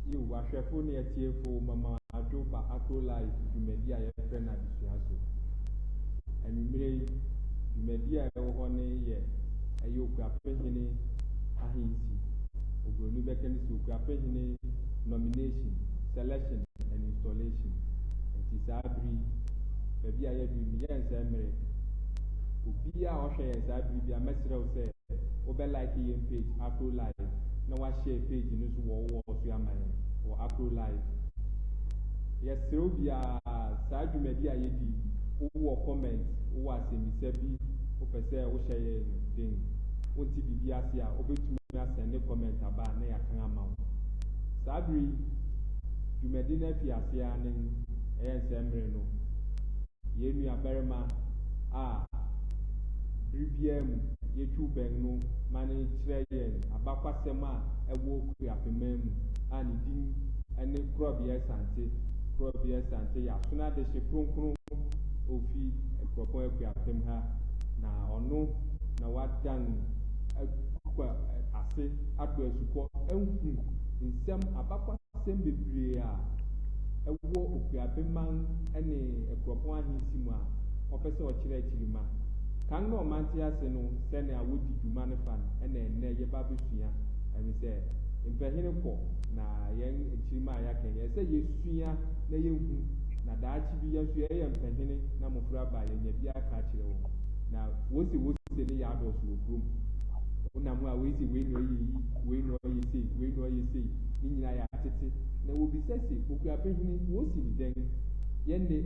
Yiw, ahwɛfo ne atiefo, mama adwo ba Akro Live dwumadi a yɛfrɛ no adesua so. Anwummere yi, dwumadi a ɛwɔ hɔ no yɛ ɛyɛ Okuapehene ahensi. Oburoni bɛka no sɛ Okuapehene nomination, selection and installation. Nti saa bere yi, baabi a yɛadu no, yɛnsɛe mmere. Obiara a ɔhwɛ yɛn saa bere bi a, mɛsrɛ wo sɛ wobɛ like yɛn page Akro Live na wahyɛ page no so wɔ wo wɔ so ama yɛn wɔ Akro Live. Yɛsrɛ wo biara saa dwumadi a yɛdi, wowɔ comment, wowɔ asɛmmisa bi, wopɛ sɛ wohyɛ yɛn den, wonte biribi ase a, wobɛtumi asɛnde comment aba na yɛaka ama wo. Saa bere yi, dwumadi no afi ase ara ne ɛyɛ nsɛ mmere no, yɛn nuabarima a bere biara mu yɛtwiw bɛn no ma no kyerɛ yɛn abakwasɛm a ɛwɔ Kuapeman mu a ne din ne Korɔbea Asante. Korɔbea Asante yɛ asono adehye kronkron a ofi Kuropɔn Akuapem ha, na ɔno na wadan akɔ ase atɔ asukɔ ahu nsɛm abakwasɛm bebree a ɛwɔ Okuapeman ne Kuropɔn ahensi mu a ɔpɛ sɛ ɔkyerɛ akyirima. Kan na ɔmante ase no sɛnea wodi dwuma no fa no ɛna ɛnnɛ yɛba abɛsua. Ɛne sɛ mpɛhene kɔ na yɛn akyirima a yɛaka yi, ɛsɛ sɛ yɛsua na yɛhu. Na daakye bi yɛn nso yɛyɛ mpanyini na mmɔfra ba a, yɛanya bi aka akyerɛ wɔn. Na wose wose ne yɛ adɔɔso wɔ kurom. Wonam hɔ a, wei se wei na ɔyɛ yi, wei na ɔyɛ sei, wei na ɔyɛ sei. Ne nyinaa yɛ atete. Na wɔbisa se, Okuapehene, wosi ne dɛn? Yɛn de,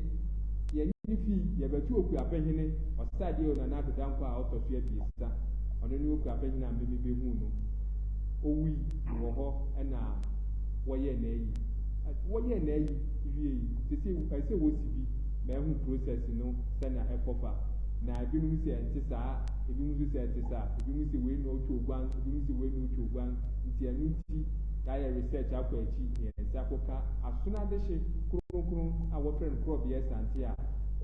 yɛn fi, yɛbɛto Okuapehene, Ɔsadeɛ Nana Addo Dankwa a ɔtɔ so 3. Ɔno ne Okuapehene a meme bɛhuu no. Owui wɔ hɔ na wɔyɛɛ n'ayi. Wɔyɛɛ n'ayi wie yi, sese ɛsɛ wɔsi bi ma ɛho process no sɛnea ɛkɔ fa. Na ebinom sɛ ɛnte saa, ebinom nso sɛ ɛte saa, ebinom sɛ wei na ɔtwa oguan, ebinom sɛ wei na ɔtwa oguan. Nti ɛno nti, yɛayɛ research akɔ akyi na yɛn nsa akɔka asono adehye kronkron a wɔfrɛ no Korɔbea Asante a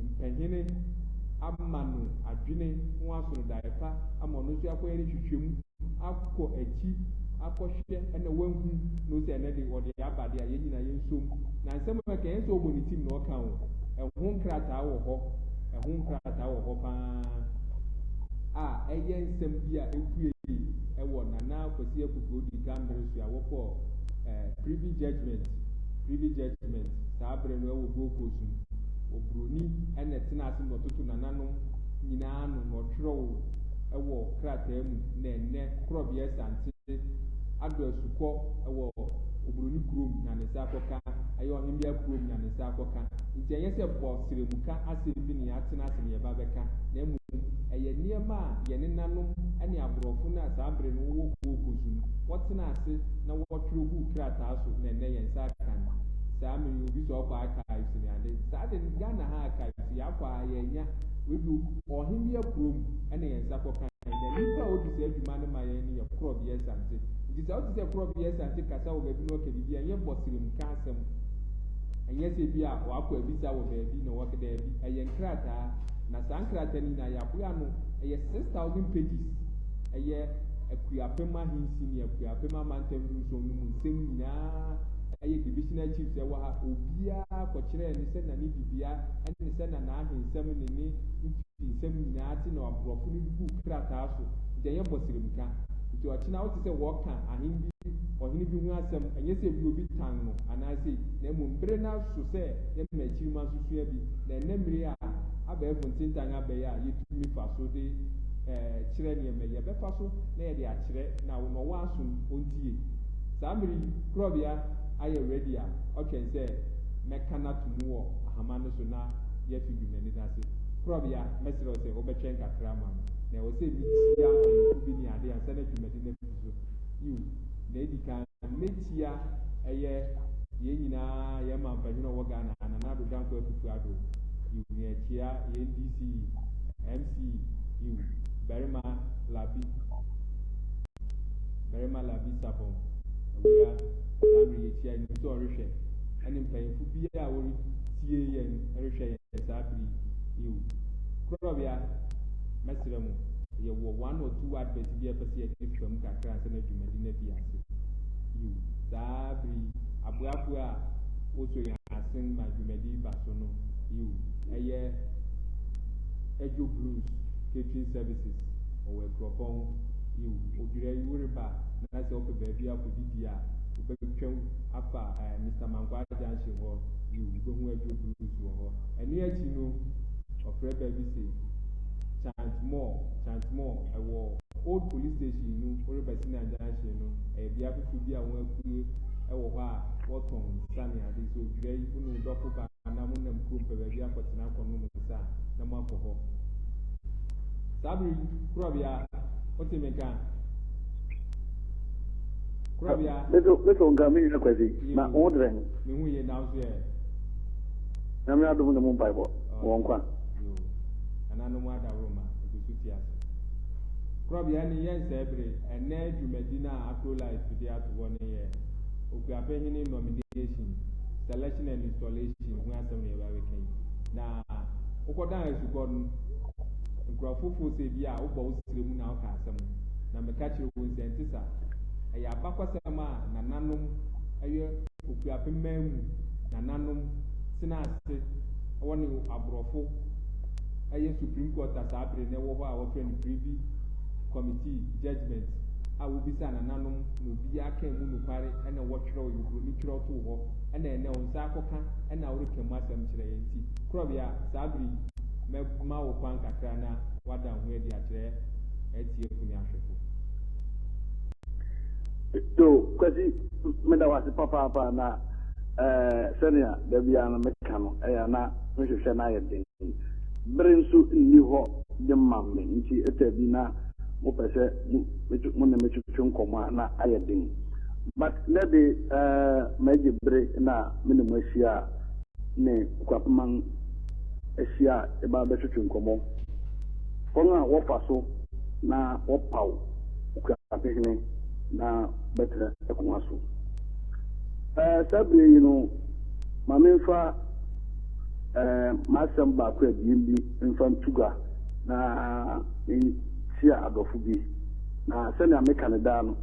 mpanyini ama no adwene ho asono daeɛ pa ama ɔno nso akɔyɛ ne hwehwɛmu akɔ akyi akɔhwɛ ɛna wahu no sɛ ɛnɛ de ɔde aba de a yɛn nyinaa yɛn nsom. Na nsɛm a ɛka yɛn sɛ ɔbɔ ne tim na ɔka o, ɛho nkrataa wɔ hɔ, ɛho nkrataa wɔ hɔ paa a ɛyɛ nsɛm bi a epue ɛwɔ Nana Kwasi Akufo Odi kan bere so a wɔkɔ Privy Judgement, Privy Judgement saa bere no ɛwɔ Gold Coast no. Oburoni ɛna ɛtena ase na ɔtoto nananom nyinaa ano na ɔtwerɛw ɛwɔ krataa mu na ɛnɛ Korɔbea Asante adɔ asukɔ ɛwɔ oburoni kurom na ne nsa akɔka, ɛyɛ ɔhembea kurom na ne nsa akɔka. Nti ɛnyɛ sɛ bɔ srɛmuka asɛm bi ne yɛatena ase ne yɛba bɛka, na mmom ɛyɛ nneɛma a yɛn nenanom ne aborɔfo no a saa bere no wɔwɔ Gold Coast no wɔtena ase na wɔtwerɛ guu krataa so na ɛnɛ yɛn nsa aka no. Saa mmere yi obi sɛ ɔkɔ archives ne ade saa de, Ghana ha archives yɛakɔ a yɛanya webi ɔhembea kurom ɛna yɛn nsa kɔka. Na nipa a odi saa adwuma no ma yɛn no yɛ Korɔbea Asante. Nti sɛ wote sɛ Korɔbea Asante kasa wɔ baabi na ɔka biribi a, ɛnyɛ bɔseremka asɛm. Ɛnyɛ sɛ bi a wakɔ abisa wɔ baabi na wɔka daabi. Ɛyɛ nkrataa. Na saa nkrataa no nyinaa yɛaboa ano. Ɛyɛ 6,000 pages. Ɛyɛ Akuapem ahensi ne Akuapem amantam 17 no mu nsɛm nyinaa. Ɛyɛ divisional chiefs ɛwɔ ha. Obiara kɔkyerɛɛ ne sɛ na ne dibea ne sɛ na n'ahensɛm ne ne nsɛm nyinaa te na aborɔfo no de guu krataa so. Nti ɛnyɛ bɔseremka. Nti ɔkyena wote sɛ wɔka ahen bi, ɔhene bi ho asɛm, ɛnyɛ sɛ bi obi tan no anaasɛ, na mmom bere no aso sɛ yɛma akyirima nso sua bi. Na ɛnɛ mmere a abɛɛfo ntentan abɛyɛ a yɛtumi fa so de kyerɛ nneɛma yi, yɛbɛfa so na yɛde akyerɛ na wo na ɔwɔ aso no ɔntie. Saa mmere yi, Korɔbea ayɛ ready a ɔtwɛn sɛ mɛka no ato mu wɔ ahama no so na yɛafi dwumani no ase. Korɔbea, mɛsrɛ wo sɛ wobɛtwɛn kakra ama me. Na ɛwɔ sɛ mekyia mpanyimfo bi ne ade ansa na dwumadi no afi so. Yiw, na edi kan mɛkyia ɛyɛ yɛn nyinaa yɛn mampanyin a ɔwɔ Ghana, Nana Addo Dankwa Akufo-Addo. Yiw, na yɛkyia yɛn DC, MC, yiw, Barima Labi, Barima Labi Sapon, Awia, saa mmere yɛkyia yɛn sɛ ɔrehwɛ, ɛne mpanyimfo bi a wɔretie yɛn, rehwɛ yɛn saa bere yi. Yiw, Korɔbea, mɛsrɛ mo, yɛwɔ one or two advert bi a ɛpɛ sɛ yɛde fa mu kakra ansa na dwumadi no afi ase. Yiw, saa bere yi, aboafo a wosɔ yɛn asen ma dwumadi ba so no, yiw, ɛyɛ Ejo Blues Catering Services, ɔwɔ Akuropɔn. Yiw, odwira yi woreba na sɛ wopɛ baabi akɔdidi a, wobɛtwam afa Mr. Mankwaa Junction hɔ, yiw, wobɛhu Ejo Blues wɔ hɔ. Ɛno akyi no, ɔfrɛ baabi se Chantmore, Chantmore, ɛwɔ Old Police Station no, woreba Sinan Junction no, ɛyɛ bea foforɔ bi a wɔn akue ɛwɔ hɔ a wɔtɔn nsa ne ade. Sɛ odwira yi, wo ne wo dɔfo ba na monam kurom pɛ baabi akɔtena akɔnom nsa a, na moakɔ hɔ. Saa bere yi, Korɔbea, wote me nka? Korɔbea. Meto nka me nua Kwasi, na wo dɛn? Mehu yie na wo so yɛ? Nyame adom ne mo mpaebɔ wɔ nkwa. Yo, nananom adaworoma egu so te ase. Korɔbea ne yɛn nsɛe bere, ɛnɛ dwumadi no a Afro Life de ato hɔ no yɛ Okuapehene nomination, selection and installation ho asɛm na yɛba bɛka yi. Na wokɔdan asukɔ no, nkurɔfo fo sɛ bi a wobɔ wo srɛ mu na woka asɛm. Na meka kyerɛ wɔn sɛ ɛnte saa. Ɛyɛ abakɔsɛm a nananom ɛyɛ Okuapemman mu nananom tena ase wɔ ne aborɔfo ɛyɛ Supreme Court a saa bere na ɛwɔ hɔ a wɔfrɛ no Privy Committee Judgment. a wobisaa nananom na obiara kaa mu nokware ɛna wɔtwerɛw yɛ oburoni twerɛw too hɔ ɛna ɛnɛ wo nsa akɔka ɛna woreka mu asɛm kyerɛ yɛn. Nti korɔbea, saa bere yi mɛma wo kwan kakra na wada ho adi akyerɛ atiefo ne ahwɛfo. Yo, Kwasi, meda wo ase papaapa na sɛnea da biara no meka no, ɛyɛ na mehwehwɛ no ayɛ den. Bere nso nni hɔ de ma me, nti ɛtɔ bi na mopɛ sɛ mo ne me twetwe nkɔmmɔ a na ayɛ den. But nɛ de magye bere na me ne mo ahyia a ne Kwapeman ahyia a yɛba bɛtwetwe nkɔmmɔ. Kwan a wɔfa so na wɔpaw Okuapehene na bɛtena akonnwa so. Saa bere yi no, ma memfa m'asɛm baako abien bi mfa nto gua na menkyia adɔfo bi. Na sɛnea meka no daa no,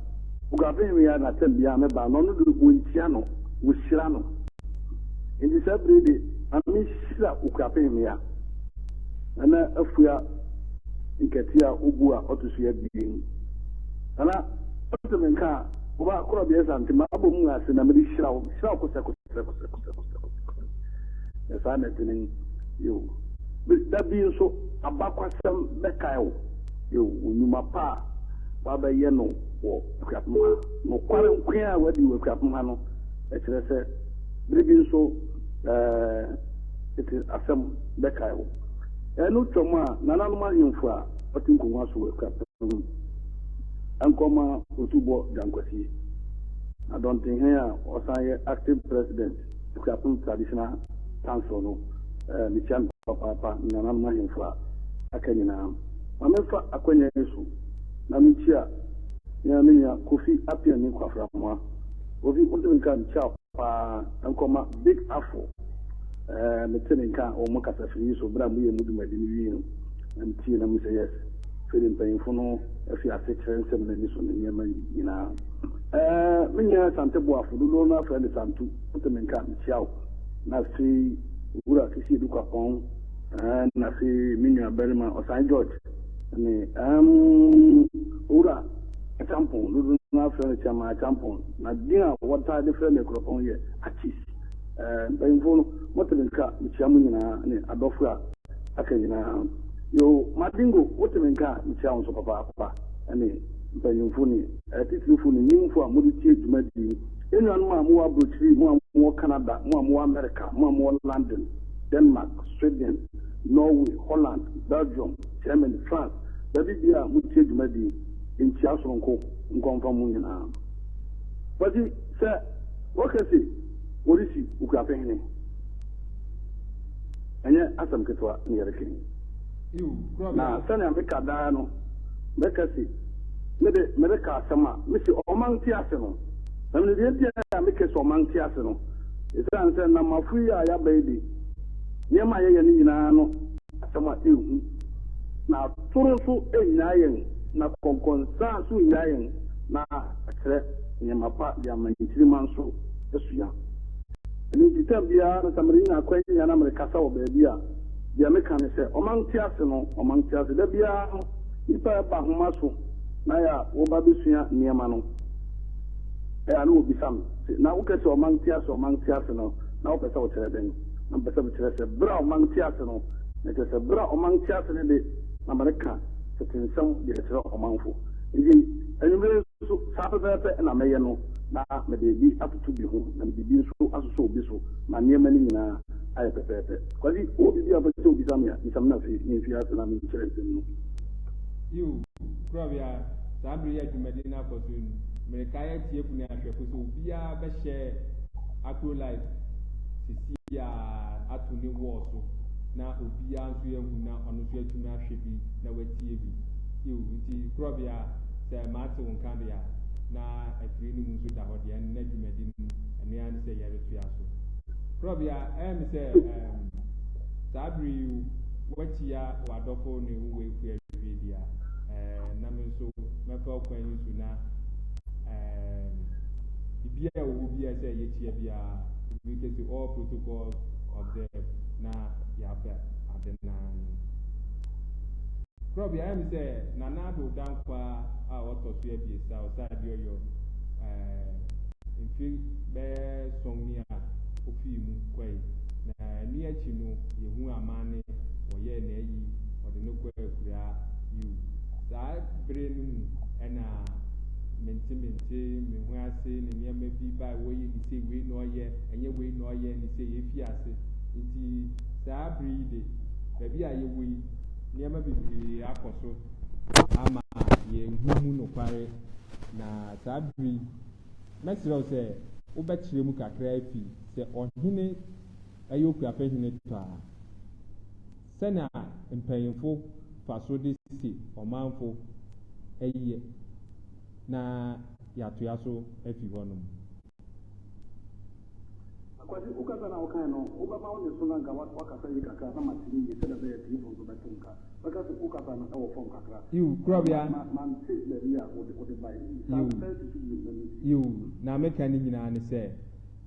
Okuapehene yi a n'atɛm biara meba no, ɔno de wɔnkyia no, wɔhyira no. Nti saa bere de, ma menhyira Okuapehene a Nana Afua Nkɛtee a obu a ɔto so 2. Nana, wote me nka a, woba korɔbea Asante, mabɔ mu ase na mede hyira wo. Hyira wo kosɛ kosɛ kosɛ kosɛ kosɛ kosɛ. Na saa na ɛte ne yo. Da bi nso abakwasɛm bɛkae wo. Yo, wo nnwuma pa a wabɛyɛ no wɔ Akuapem ha. Nokware nko a wadi wɔ Akuapem ha no, ɛkyerɛ sɛ bere bi nso tete asɛm bɛkae wo. Ɛno twam a, nananom ahemfo a wɔte nkonnwa so wɔ Akuapem nkɔma Otubɔ Gyankwasi, na Dɔntenhene a ɔsan yɛ acting president Akuapem Traditional Council no, mekyia no papaapa ne nananom ahemfo a aka nyinaa. Ma memfa akwanya yi so na menkyia me ara me nua Kofi Apiani Kwaframoa. Kofi, wote me nka a, mekyia wo paa. Nkɔma Big Afo, mete ne nka wɔ mo kasafiri yi so bere a moyɛ mo dwumadi no wiei no, na metie na mise yes. Afei de mpanyimfo no afi ase kyerɛ nsɛm no ani so ne nneɛma nyinaa. Me nua Asante Boafo, dodoɔ no ara frɛ no Santu, wote me nka a, mekyia wo. Na afei Owura Sisi Adu Kwapɔn, na afei me nua barima Ɔsan George, ne Owura Acheampong, dodoɔ no ara frɛ no Chairman Acheampong, na din a wɔtaa de frɛ me Akuropɔn yɛ Achis. Mpanyimfo no, mote me nka, mekyia mo nyinaa ne adɔfo a aka nyinaa. Yo, Madingo, wote me nka a, mekyia wo nso papaapa, ne mpanyimfo ne atitiriwfo ne nnwumfo a mode tie dwumadi yi. Yɛn nuanom a mowɔ aburokyiri, mo a mowɔ Canada, mo a mowɔ Amerika, mo a mowɔ London, Denmark, Sweden, Norway, Holland, Belgium, Germany, France, baabi biara a motie dwumadi yi, nkyia soronko nkɔ mfa mo nyinaa. Kwasi, sɛ wɔka se wɔresi Okuapehene, ɛnyɛ asɛm ketewa na yɛreka yi. Na sɛnea meka daa no, mɛka se, me de, mereka asɛm a, mise ɔman nte ase no. Na menim deɛ nti a meka se ɔman nte ase no, esiane sɛ nnamafo yi a yɛaba yi de, nneɛma a yɛyɛ no nyinaa no asɛm a ɛyɛ hu, na atoro nso nnyaa yɛn, na kɔnkɔnsa nso nnyaa yɛn, na akyerɛ nneɛma pa de ama nkyirimma nso asua. Ɛno nti, tam biara no, sɛ merenya akwannya na merekasa wɔ baabi a, deɛ meka ne sɛ, ɔman nte ase no, ɔman nte ase. Da biara no, nnipa ba nhoma so na yɛ a wɔba bɛsua nneɛma no, ɛyɛ a na wɔbisa me sɛ, na woka sɛ ɔman nte ase, ɔman nte ase no, na wopɛ sɛ wokyerɛ dɛn? Na mepɛ sɛ mekyerɛ sɛ berɛ a ɔman nte ase no, na kyerɛ sɛ berɛ a ɔman nte ase no de, na mereka tete nsɛm de akyerɛ ɔmanfo. Nti, anwummere yi nso, saa pɛpɛɛpɛ na mɛyɛ no, na mede bi atoto bi ho, na mede bi nso asosɔ obi so ma nneɛma no nyinaa ayɛ pɛpɛɛpɛ. Kwasi, wowɔ biribi a wopɛ sɛ wobisa me a, bisa me na afei memfi ase na menkyerɛ nsɛm no. Yiw, Korɔbea, saa bere yi a dwumadi no akɔ so yi, merekae atiefo ne ahwɛfo sɛ obiara bɛhyɛ Acro Life seesei ara ato ne wall so na obiara nso ahu na ɔno nso atumi ahwɛ bi na watie bi. Yiw, nti Korɔbea, sɛ mate wo nka de a, na afiri no mu nso da hɔ deɛ, ɛno na dwumadi no, ɛno ara ne sɛ yɛretoa so. Korɔbea, ɛyɛ me sɛ ɛɛm, saa bere yi woakyia w'adɔfo ne wo weifo awie deɛ a, ɛɛ, na me nso mɛfa ɔkwan yi so na ɛɛm, biribiara a ɛwɔ hɔ biara sɛ yɛkyia biara, we can say all protocols observed na yɛafa ade no ara no. Korɔbea, ɛyɛ me sɛ Nana Addo Dankwa a ɔtɔ so abiɛsa, Ɔsaadeɔyɔ, ɛɛ, mfe bɛyɛ sɔn ni a ofii mu kɔe. Na ɛno akyi no, yehuu amane, wɔyɛɛ n'ayi, wɔde no kɔɔ akuraa. Yiw, saa bere no mu na mente-mente me ho ase ne nneɛma bi bae, wɔyɛ ne sei, wei na ɔyɛ, ɛnyɛ wei na ɔyɛ ne sei, efii ase. Enti saa bere yi de, baabi a yɛwɔ yi, nneɛma bebree akɔ so ama yɛahu mu nokware, na saa bere yi, mɛsrɛ wo sɛ wobɛkyerɛ mu kakra afi sɛ ɔhene yɛ okuapɛhene tɔ a, sɛnea mpanyimfo fa so de si ɔmanfo ayiyɛ na yɛatoa so afi hɔnom. Akwasi, wo kasa no a wokae no, wobɛma wo nne so na anka woakasa yie kakra na mate no yie sɛdeɛ ɛbɛyɛ atiefo nso bɛte nka. Bɛka sɛ wo kasa no wɔ fam kakra. Yiw, korɔbea. Ma, mante baabi a wode, wode bae no yie. Yiw. San si so bio na mentie. Yiw, na meka ne nyinaa ne sɛ,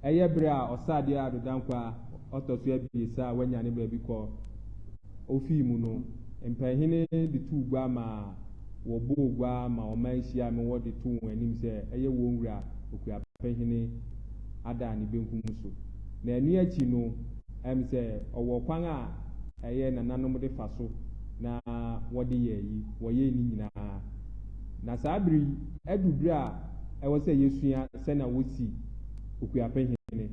ɛyɛ bere a Ɔsaadeɛ Addo Dankwa a ɔtɔ so abiɛsa a wanya ne baabi kɔ ofii mu no, mpanyhene de too gua maa wɔbɔɔ gua ma ɔman hyiaa me wɔde too wɔn anim sɛ ɛyɛ wɔn wura Okuapɛhene ada ne benkum so. Na ɛno akyi no, ɛm sɛ ɔwɔ kwan a ɛyɛ nananom de fa so na wɔde yɛ ayi, wɔyɛe ne nyinaa. Na saa bere yi adu bere a ɛwɔ sɛ yesua sɛnea wosi Okuapɛhene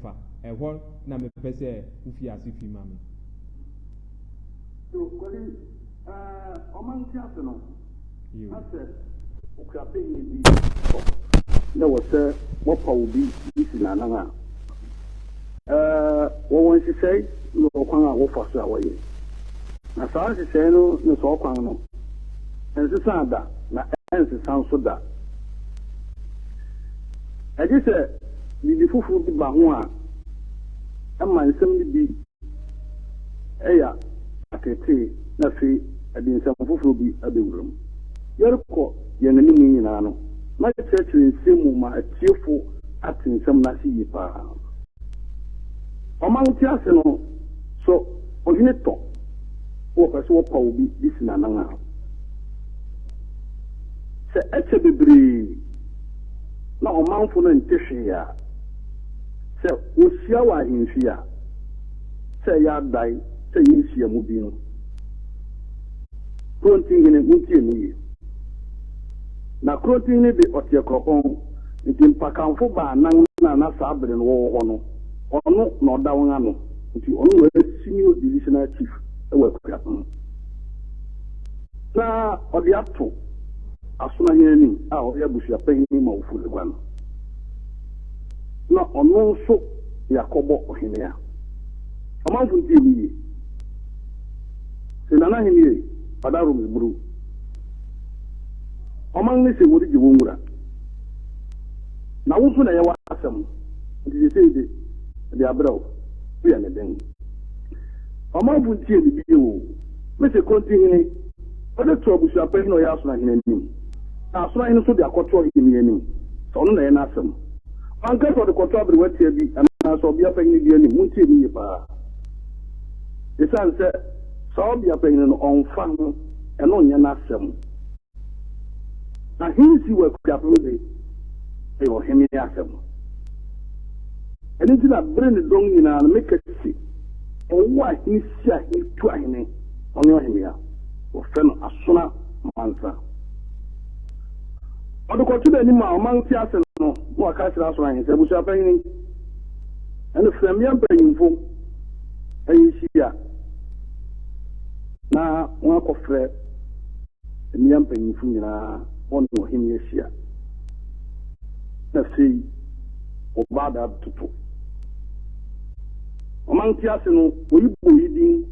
fa. Ɛhɔ na mepɛ sɛ wufi ase fi ma me. So Kwasi, ɛɛ, ɔman ntease no, na sɛ okuapanyin bi kɔ na ɛwɔ sɛ wɔpaw obi de si n'anan a, ɛɛ, wɔwɔ nhyehyɛe ne ɔkwan a wɔfa so a wɔyɛ. Na saa nhyehyɛe no ne saa ɔkwan no nsesaa da, na ɛrensesa nso da. Ɛgye sɛ biribi foforo bi ba ho a ɛma nsɛm no bi yɛ ateetee na afei ɛde nsɛm foforo bi abɛwura mu. Yɛrekɔ yɛn anim yi nyinaa no, mɛkyerɛkyerɛ nsɛm mu ma atiefo ate nsɛm no ase yie paa. Ɔman ntease no, so ɔhene tɔ na wɔpɛ sɛ wɔpaw obi de si n'anan a, sɛ ɛkyɛ bebree na ɔmanfo no nte hwee a, sɛ wohyia wɔ ahemfie a, sɛ ɛyɛ adae, sɛ ɛyɛ nhyiam bi no, Kurontihene, montie me yie. Na Kurontihene de ɔteɛ kuropɔn, nti mpakamfo baanan no a na saa bere no wɔwɔ hɔ no, ɔno na ɔda wɔn ano, nti ɔno na ɔyɛ Senior Divisional Chief wɔ Akuapem. Na ɔde ato Asonahene anim a ɔyɛ abusuapanyin ma Ofuregua no, na ɔno nso de akɔbɔ ɔhene a. Ɔmanfo ntie me yie. Se Nana Ahenni ei, Ɔda Rome buru. Ɔman ne se wɔregye wɔn wura. Na wo nso na ɛyɛ w'asɛm, nti sesei de, mede abrɛ wo, woyɛ me den. Ɔmanfo ntie me bio o, me se Kontihene, ɔde to abusuapanyin a ɔyɛ Asonoahene anim, na Asonoahene nso de akɔto ɔhene anim, sɛ ɔno na ɛyɛ n'asɛm. Wanka sɛ ɔde kɔto aberewatia bi anaasɛ ɔbea panyin bi anim, montie me yie paa. Esiane sɛ saa ɔbea panyin no ɔmfa ho, ɛno nyɛ n'asɛm. Ahensi wɔ Akuapem de, ɛyɛ ɔhene asɛm. Ɛno nti na bere ne dɔn nyinaa no meka se, ɔwo ahene si ahene tu ahene, ɔne ɔhemmea. Wɔfrɛ no Asona Mansa. Ɔde kɔto n'anim a ɔman te ase no, na waka akyerɛ Asona ahene sɛ, Abusua panyin, ɛne frɛ mmea mpanyimfo nhyia na wɔakɔfrɛ mmea mpanyimfo nyinaa wɔne ɔhene ahyia. Na afei wɔba abɛtoto. Ɔman te ase no, oyi bɔ oyi din.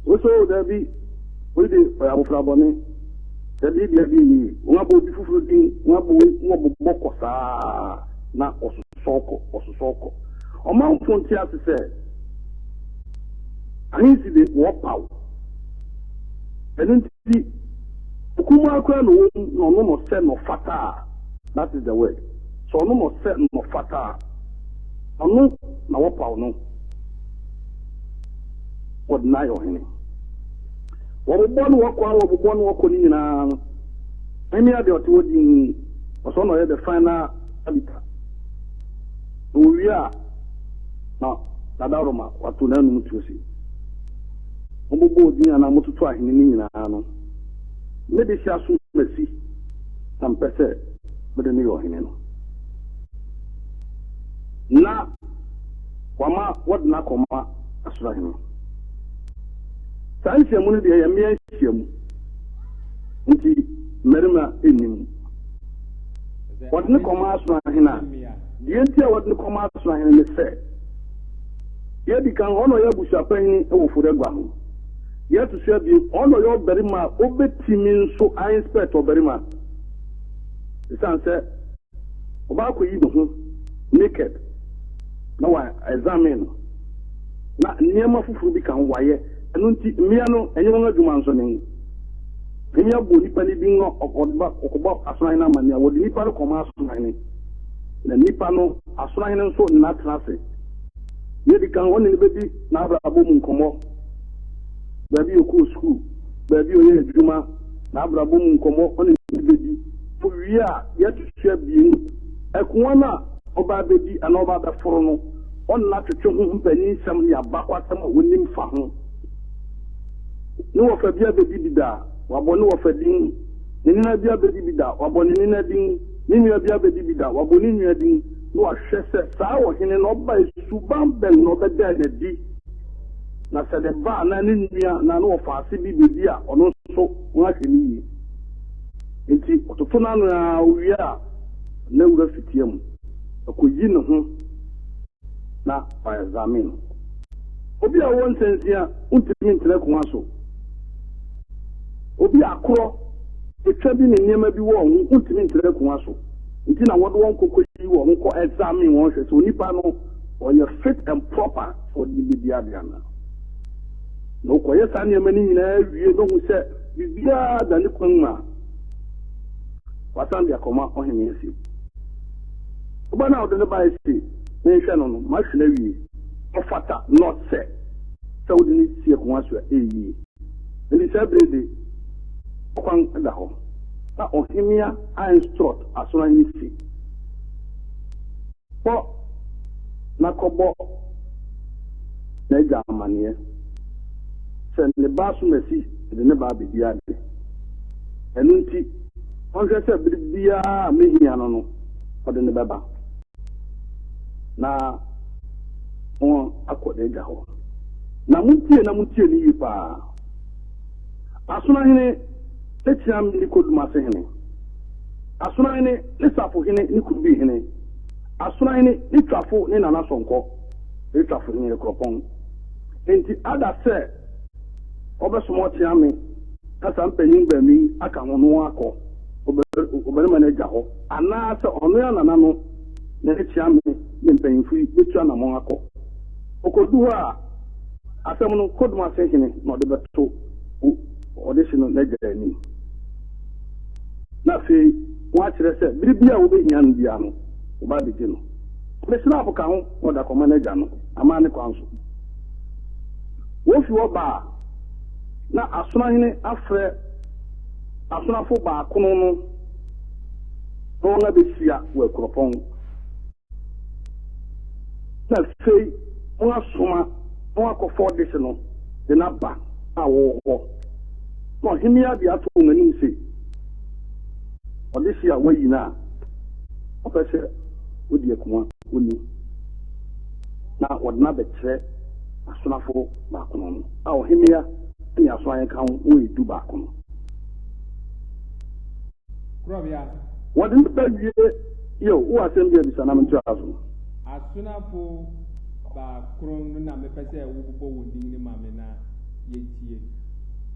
Wosɛ o daabi, oyi de ɔyɛ abofra bɔne. Dabi, dabi, nyi. Wɔabɔ obi foforo din, wɔabɔ wei, na wɔbobɔ kɔ saa na wɔsosɔ kɔ, wɔsosɔ kɔ. Ɔmanfo nte ase sɛ ahensi de wɔpaw. Ɛno nti, okumaa koraa na ɔwɔ mu na ɔno na ɔsɛ na ɔfata a, that is the word. Sɛ ɔno na ɔsɛ na ɔfata a, ɔno na wɔpaw no, wɔde no ayɛ ɔhene. Wɔbobɔ no wɔkɔ a wɔbobɔ no wɔkɔ no nyinaa no, Nehemia deɛ ɔte hɔ dinn, ɔsɛ ɔna ɔyɛ the final arbiter. Na wɔwie a, na Dadaworoma wato n'anum tuo se, Mobobɔɔ din anaa mototo ahene no nyinaa no, me de hyɛ aso masi na mepɛ sɛ mede no yɛ ɔhene no. Na wama wɔde no akɔma asoro ahene. Saa nhyiamu no deɛ ɛyɛ mmea nhyiamu, nti mmarima nni mu. Wɔde no kɔma asono ahene a, deɛ nti a wɔde no kɔma asono ahene ne sɛ, deɛ edi kan, ɔno ɔyɛ abusuapanyin wɔ Fodagua ho. Deɛ ɛto so abien, ɔno ɔyɛ ɔbarima a obetumi nso a inspect ɔbarima. Esiane sɛ Ɔbaa kɔyi ne ho naked na wa examine no na nneɛma foforo bi ka ho wayɛ ɛno nti mmea no ɛnyɛ wɔn adwuma nso ne mmea bɔ nipa no din na ɔkɔba ɔkɔbɔ asonohene amanneɛ a wɔde nipa no kɔma asonohene na nipa no asonohene nso ne n'atena ase yɛdi kan ɔne no bɛdi n'abrabɔ mu nkɔmmɔ baabi ɔkɔɔ sukuu baabi ɔyɛ adwuma n'abrabɔ mu nkɔmmɔ ɔne no bɛdi Owie a, yɛto so abien, ɛkoa no a ɔba abedi anaa ɔba abɛforo no, ɔnna twetwe ho mpanyinsɛm ne abakwasɛm a onim fa ho. Ne wɔfa bi abedi bi da a, wabɔ ne wɔfa din, ne nena bi abedi bi da a, wabɔ ne nena din, ne nua bi abedi bi da a, wabɔ ne nua din, na wahwɛ sɛ saa ɔhene no ɔbae suban bɛn na ɔbɛdaa no adi, na sɛ ne ba anaa ne nua anaa ne wɔfaase bi bedi a, ɔno nso wɔahwɛ no yie. Enti ɔtoto n'ano ara owie a, na wura fitia mu akoyi ne ho na waexamine no. Obi a ɔwɔ nsɛnsia ntumi ntena akongua so. Obi a akorɔ, etwa bi ne nneɛma bi wɔ ho ntumi ntena akongua so. Nti na wɔde wɔn kɔ kɔyi wɔn ho kɔ examine wɔn hwɛ sɛ onipa no ɔyɛ fit and proper sɛ ɔde bɛdi ade anaa. Na ɔkɔyɛ saa nneɛma no nyinaa wie na ohu sɛ Biribiara da ne kwan mu a, wasan de akɔma ɔhene ase. Ɔba no a ɔde no bae se menhwɛ no no, mahwɛ no awie. Ɔfata na ɔsɛ sɛ wode no si akongua so a, ɛyɛ yie. Enti saa bere de, ɔkwan da hɔ. Na ɔhemmea instruct asonohene se, Kɔ na kɔbɔ n'agya amanneɛ sɛ ne ba Asomasi de ne ba abɛdi ade. Ɛno nti, ɔnhwɛ sɛ bere biara a mehia no no, ɔde no bɛba na wɔakɔ n'agya hɔ. Na montie na montie no yie paa. Asonoahene ne Kyeame ne Kodumase hene. Asonoahene ne Safohene ne Kurubihene. Asonoahene ne Twafo ne Nana Sonkɔ ne Twafohene Kuropɔn. Enti ada sɛ wɔbɛsoma Ɔkyeame na saa mpanyin baanu yi aka ho no akɔ ɔbarima no agya hɔ, anaasɛ ɔno ara nana no ne Kyeame ne mpanyimfo yi betu anammɔn akɔ. Okodu hɔ a, asɛm no Kodumase hene na ɔde bɛto ɔdehye no n'agya anim. Na afei wɔakyerɛ sɛ bere biara a wobehia no biara no, wɔba abegye no. Ɔde sraafo ka ho na ɔde akɔma n'agya no amanne kwan so. Wofi hɔ ba a, na asonoahene afrɛ asonafo baakono no na wɔabehyia wɔ akuropɔn. Na afei wɔasoma na wɔakɔfa ɔdehye no de no aba a wɔwɔ hɔ. Na ɔhemmea de ato wɔn anim se, Ɔdehye a wɔayi no a ɔpɛ sɛ odi akuma oni, na wɔde no abɛkyerɛ asonafo baakono no, a ɔhemmea ne asoahene ka ho wɔyɛ dubaako no. Korɔbea. Wɔde no ba wie Yo, wowɔ asɛm bi a bisa na mentoa so? Asonafo baakron no na mepɛ sɛ wobobɔ wɔn din no ma me na yɛntie.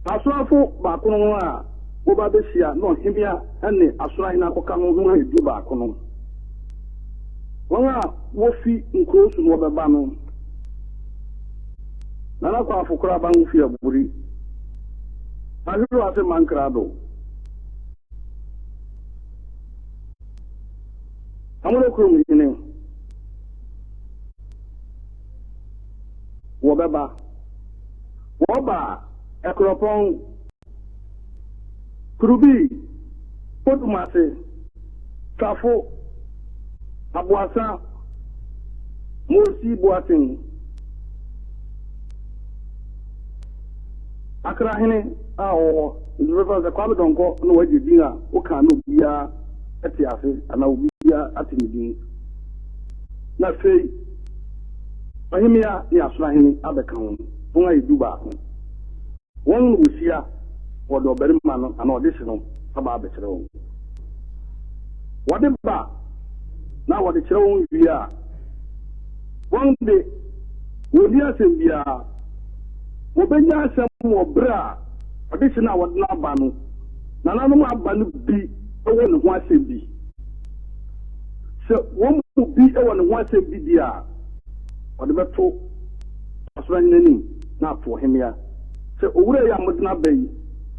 Asonafo baakron no a wɔba bɛhyia na ɔhemmea ne asonoahene akɔka ho no yɛ dubaako no. Wɔn a wofi nkurow so na wɔbɛba no, Nana Kwafo Koraban fi Aburi, Ahwerew ase Mankrado, Amono kurom hene, wɔbɛba. Wɔba a, ɛkuropɔn. Kurubi, Kodumase, Twafo, Aboasa, Mosi Boateng, Akrahene a ɔwɔ hɔ. Nti bɛfa sɛ Kwame Donkor na wagye din a woka na obiara te ase anaa obiara ate ne din. Na afei Ɔhemmea ne Asorahene abɛka ho, wɔn ayɛ dubaako. Wɔn na wɔhyia, wɔde ɔbarima no anaa ɔdehye no aba abɛkyerɛ wɔn. Wɔde ba na wɔde kyerɛ wɔn wie a, wɔn de, wɔnni asɛm biara. Wɔbɛnya asɛm wɔ berɛ a ɔdehye no a wɔde no aba no, nananom aba no bi wɔ ne ho asɛm bi. Sɛ wɔn mu bi wɔ ne ho asɛm bi deɛ a, wɔde bɛto Ɔsoro-Ahene anim na ato ɔhemmea sɛ, Owura yi a mode no aba yi,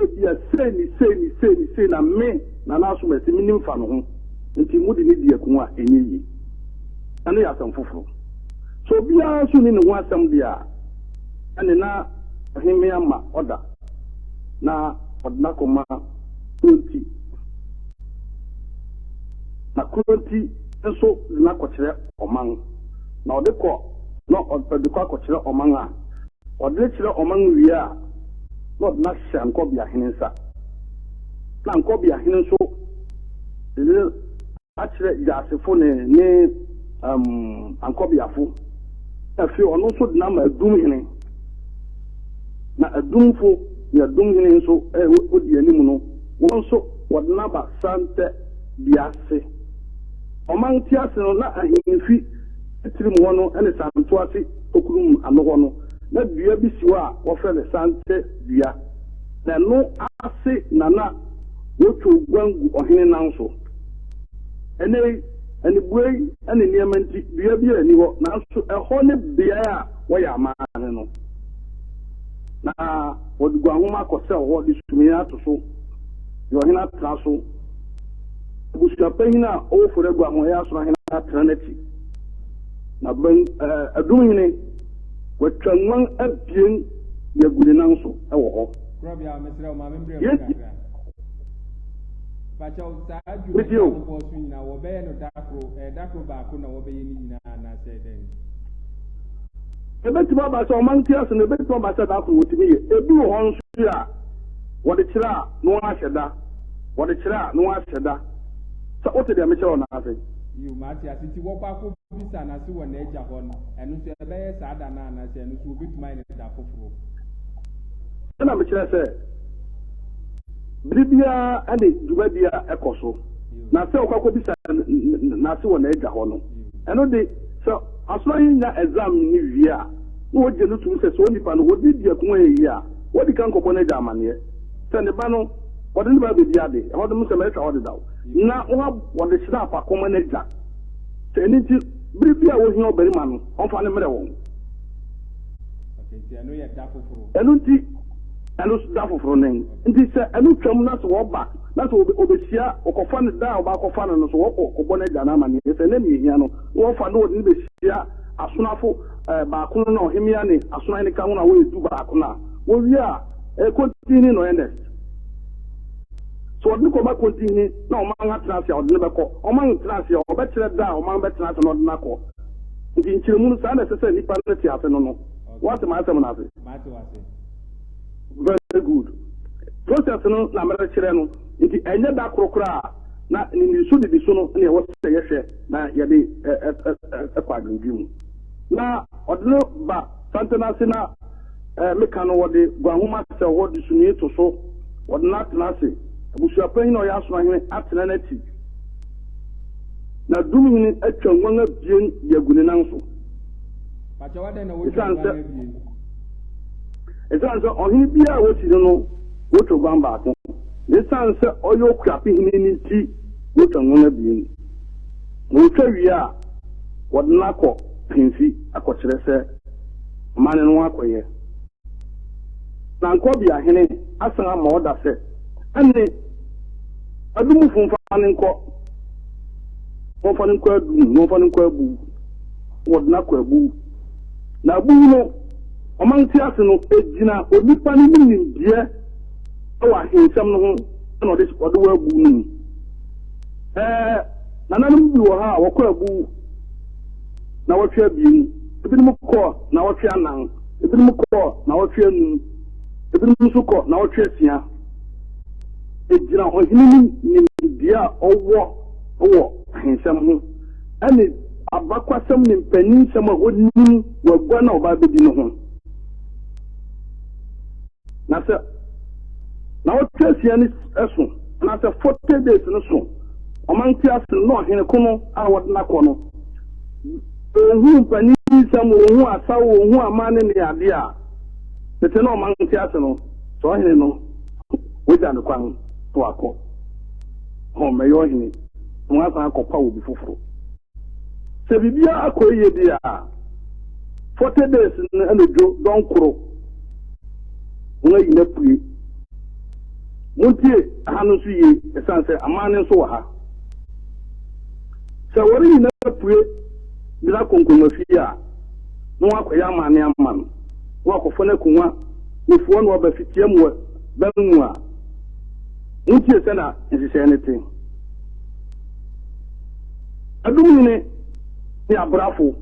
ebia sei ne sei ne sei ne sei na me, Nana Asomasi, menim fa ne ho, enti mode no di ako a, ɛnyɛ yie. Ɛno yɛ asɛm foforo. Sɛ obiara nso nni ne ho asɛm deɛ a, ɛnne na ɔhemmea ma ɔda na ɔde no akɔma Kronti, na Kronti nso de no akɔkyerɛ ɔman, na ɔde kɔ na ɔde kɔ akɔkyerɛ ɔman a, ɔde no kyerɛ ɔman wie a, na ɔde no ahyɛ Ankɔbeahene nsa, na Ankɔbeahene nso de no akyerɛ Gyasefo ne ne um, Ankɔbeafo, na afei ɔno nso de no ama Adumhene, na Adumfo ne Adumhene nso a odi anim no, wɔn nso wɔde no aba Santɛ dua ase. Ɔman ti ase no, na ahemfi tirim hɔ no ne Santoase Okurum ano hɔ no, na dua bi si hɔ a wɔfrɛ no Santɛ dua, na ɛno ase na na wotwa oguan gu ɔhene nan so. Ɛnnɛ yi, anibuei ne nneɛma nti, dua biara nni hɔ, nanso ɛhɔ ne beae a wɔyɛ amanne no. Na wɔde guanhoma akɔsɛw hɔ de sumii ato so, de ɔhene atena so. Abusuapanyin a ɔwɔ Fori-Agua ho yɛ Asorahene atena n'akyi. Na bɛn ɛɛ Adumhene watwa nguan abien de agu ne nan so wɔ hɔ. Korɔbea, mesrɛ wo ma membrɛ mu kakra. Pakyɛw, saa dwumadi a wobɔ so nyinaa wɔbɛyɛ no da koro, ɛyɛ da koro baako na wɔbɛyɛ ne nyinaa anaasɛ dɛn? Ebetumi aba sɛ ɔman ti ase no, ebetumi aba sɛ da koro wɔtumi yɛ. Ebi wɔ hɔ nso a, wɔde kyerɛ a na wɔahyɛ da. Wɔde kyerɛ a na wɔahyɛ da. Sɛ wote deɛ mekyerɛ wo no ase? Yiw, mate ase. Nti wɔkɔ akɔbisa n'ase wɔ n'agya hɔ no, ɛno nso ɛbɛyɛ saa da no anaasɛ ɛno nso wɔbɛtumi ayɛ no da foforo? Ɛna mekyerɛ sɛ bere biara ne dwumadi a ɛkɔ so, na sɛ ɔkɔ akɔbisa n'ase wɔ n'agya hɔ no, ɛno de, sɛ asɔre yi nya exam no wie a, na wɔgye no tom sɛ sɛ onipa no wɔde di ako ayɛ yie a, wɔdi kan kɔbɔ n'agya amanneɛ sɛ ne ba no wɔde ne ba abɛdi ade, ɛhɔ de mo sɛ mɛtwa hɔ dedaw, na wɔde hyerɛ afa kɔma n'agya sɛ ɛno nti bere bi a wɔhia ɔbarima no, ɔmfa no mmerɛ wɔn. Ɛno nti, ɛno nso da foforo nen. Nti sɛ ɛno twam na sɛ wɔba na sɛ wɔbɛhyia, wɔkɔfa no da a wɔba akɔfa no no so, wɔkɔ kɔbɔ n'agya no amanneɛ sɛ ɛnɛ nea ehia no, na wɔfa no wɔde no bɛhyia asonafo baako no na ɔhemmea ne asonohene ka ho na wɔyɛ dubaako no a, wɔwie a, ɛyɛ kontihene na ɔyɛ next. Sɛ wɔde no kɔma kontihene na ɔman atena ase a, ɔde no bɛkɔ. Ɔman ntena ase a, ɔbɛkyerɛ da a ɔman bɛtena ase na ɔde no akɔ. Nti nkyerɛmu no, saa na ɛsɛ sɛ nnipa no te ase no no. Woate m'asɛm no ase? Very good. Process no na merekyerɛ no. Nti ɛnyɛ da koro koraa na ne nnidiso nnidiso no na ɛwɔ sɛ yɛhwɛ na yɛde kɔ adwendwen mu. Na ɔde no ba santene ase na meka no wɔde guanhoma sɛw hɔ de sumii to so, wɔde no atena ase. Abusuapanyin a ɔyɛ asonohene atena n'akyi. Na dumhene atwa nguan abien de agu ne nan so. Esiane sɛ esiane sɛ ɔhene biara a wosi no no wotwa guan baako, na esiane sɛ ɔyɛ okuapehene no nti wotwa nguan abien. Na wotwa wie a, wɔde no akɔ ahemfi akɔkyerɛ sɛ amanne no akɔyɛ. Na Nkɔbeahene asan ama ɔda sɛ, ɛne Adumufo mfa no nkɔ, wɔmfa no nkɔ Adum na wɔmfa no nkɔ Abuw. Wɔde no akɔ Abuw. Na Abuw no, ɔman ntease no, egyina onipa no ne nimdeɛ wɔ ahensɛm no ho. na ɔde ɔde wɔ abu no mu. Ɛɛ nananom bi wɔ ha a wɔkɔ abu nawɔtwe abien, ebinom kɔ nawɔtwe anan, ebinom kɔ nawɔtwe anum, ebinom nso kɔ nawɔtwe asia. Egyina ɔhene no nimdeɛ a ɔwɔ wɔ ahensɛm ho ne abakwasɛm ne mpanyinsɛm a onim wɔ agua no a ɔba abedi no ho. Na sɛ nawɔtwe asia no so anaasɛ 40 days no so, ɔman te ase no na ɔhene ko no a wɔde no akɔ no, ɔnhu mpanyinsɛm, ɔnhu asaw, ɔnhu amanne ne adeɛ a, tete na ɔman te ase no, sɛ ɔhene no, wogya no kwan na wakɔ. Ɔmmɛyɛ ɔhene, na wasan akɔpaw obi foforo. Sɛ biribiara akɔ yiye de a, 40 days no anadwo dɔnkoro, wɔayi no apue. Montie ha no nso yie, ɛsiane sɛ amanne nso wɔ ha. Sɛ wɔreyi no apue de no akɔ nkonnwafie a, na wɔakɔyɛ amanne ama no, na wɔakɔfa no akonnwa ofuo na waba fitia mu wɔ bɛn mu a, montie sɛnea nhyehyɛe no te. Adumhene ne abrafo,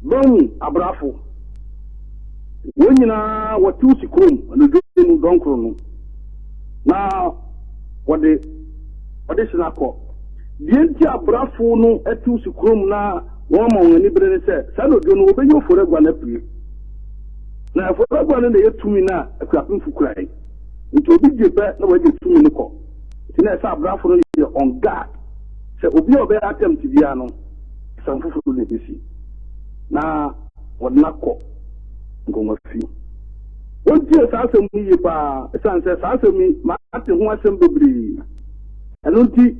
bɛn mu abrafo, wɔn nyinaa wɔtew si kurom anadwo mu dɔnkoro no, na wɔde wɔde hyena kɔ. Deɛ nti abrafo no tew si kurom na wɔn ama wɔn ani bere ne sɛ, saa anadwo no wɔbɛyi ofori agua no apue. Na afɔre agua no na ɛyɛ tumi no a akuapemfo kurae. Nti obi gye pɛ na wagye tumi no kɔ. Nti na ɛsɛ abrafo no yɛ on guard sɛ obi a ɔbɛyɛ attempt biara no, asɛm foforo na ebesi. Na wɔde no akɔ nkongua fi. Wontie saa asɛm yi yie paa, ɛsiane sɛ saa asɛm yi mate ho asɛm bebree. Ɛno nti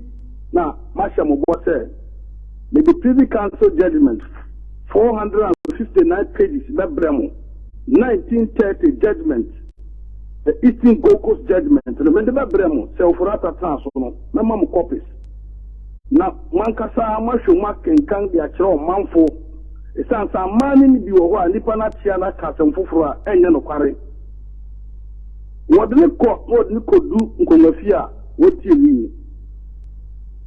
na mahyɛ mo bɔ sɛ mede Privy Council Judgment 459 pages bɛbrɛ mo, 1930 Judgment, the Eastern Gold Coast Judgment no mede bɛbrɛ mo, sɛ Ofori-Atta tena so no, mɛma mo copies na mo ankasa moahwɛ mu akenkan de akyerɛ ɔmanfo. Esiane sɛ amanne no bi wɔ hɔ a nnipa no akyea no aka asɛm foforo a ɛnyɛ nokware. Wɔde no kɔ na wɔde no kodu nkongua a wɔtie no yiye.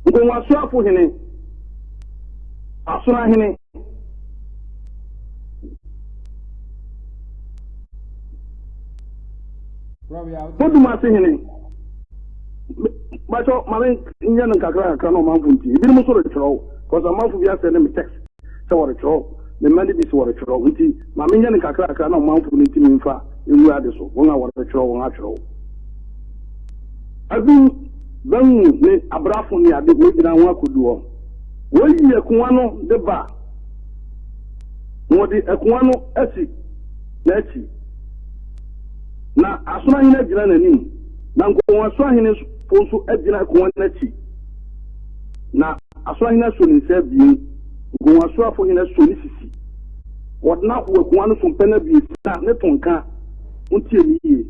Nkongua-soafo hene, Asono-ahene. Bodumase hene. Bàtɔ maame nyɛ no nkakra kakra na ɔmanfo nti. Ebinom nso rekyerɛw. Kɔsɛ ɔmanfo bi asɛ ne me text sɛ wɔrekyerɛw. Me mma no bi sɛ wɔrekyerɛw. Nti maame nyɛ no nkakra kakra na ɔmanfo no ntumi mfa ngu ade so. Wɔn a wɔrekyerɛw wɔn atwerɛw. Adum bɛnwu ne abrafo ne ade wɔgyina ho akodu hɔ. Woyi akuwa no de ba, na wɔde akuwa no asi n'akyi, na asono ahene agyina n'anim, na nkɔnwaso ahene fo nso agyina akuwa no akyi, na asono ahene aso ne nsa abien, nkɔnwaso afo hene aso ne sisi. Wɔde no aho akuwa no so mpɛn abiɛsa ne to nka. Montie me yie.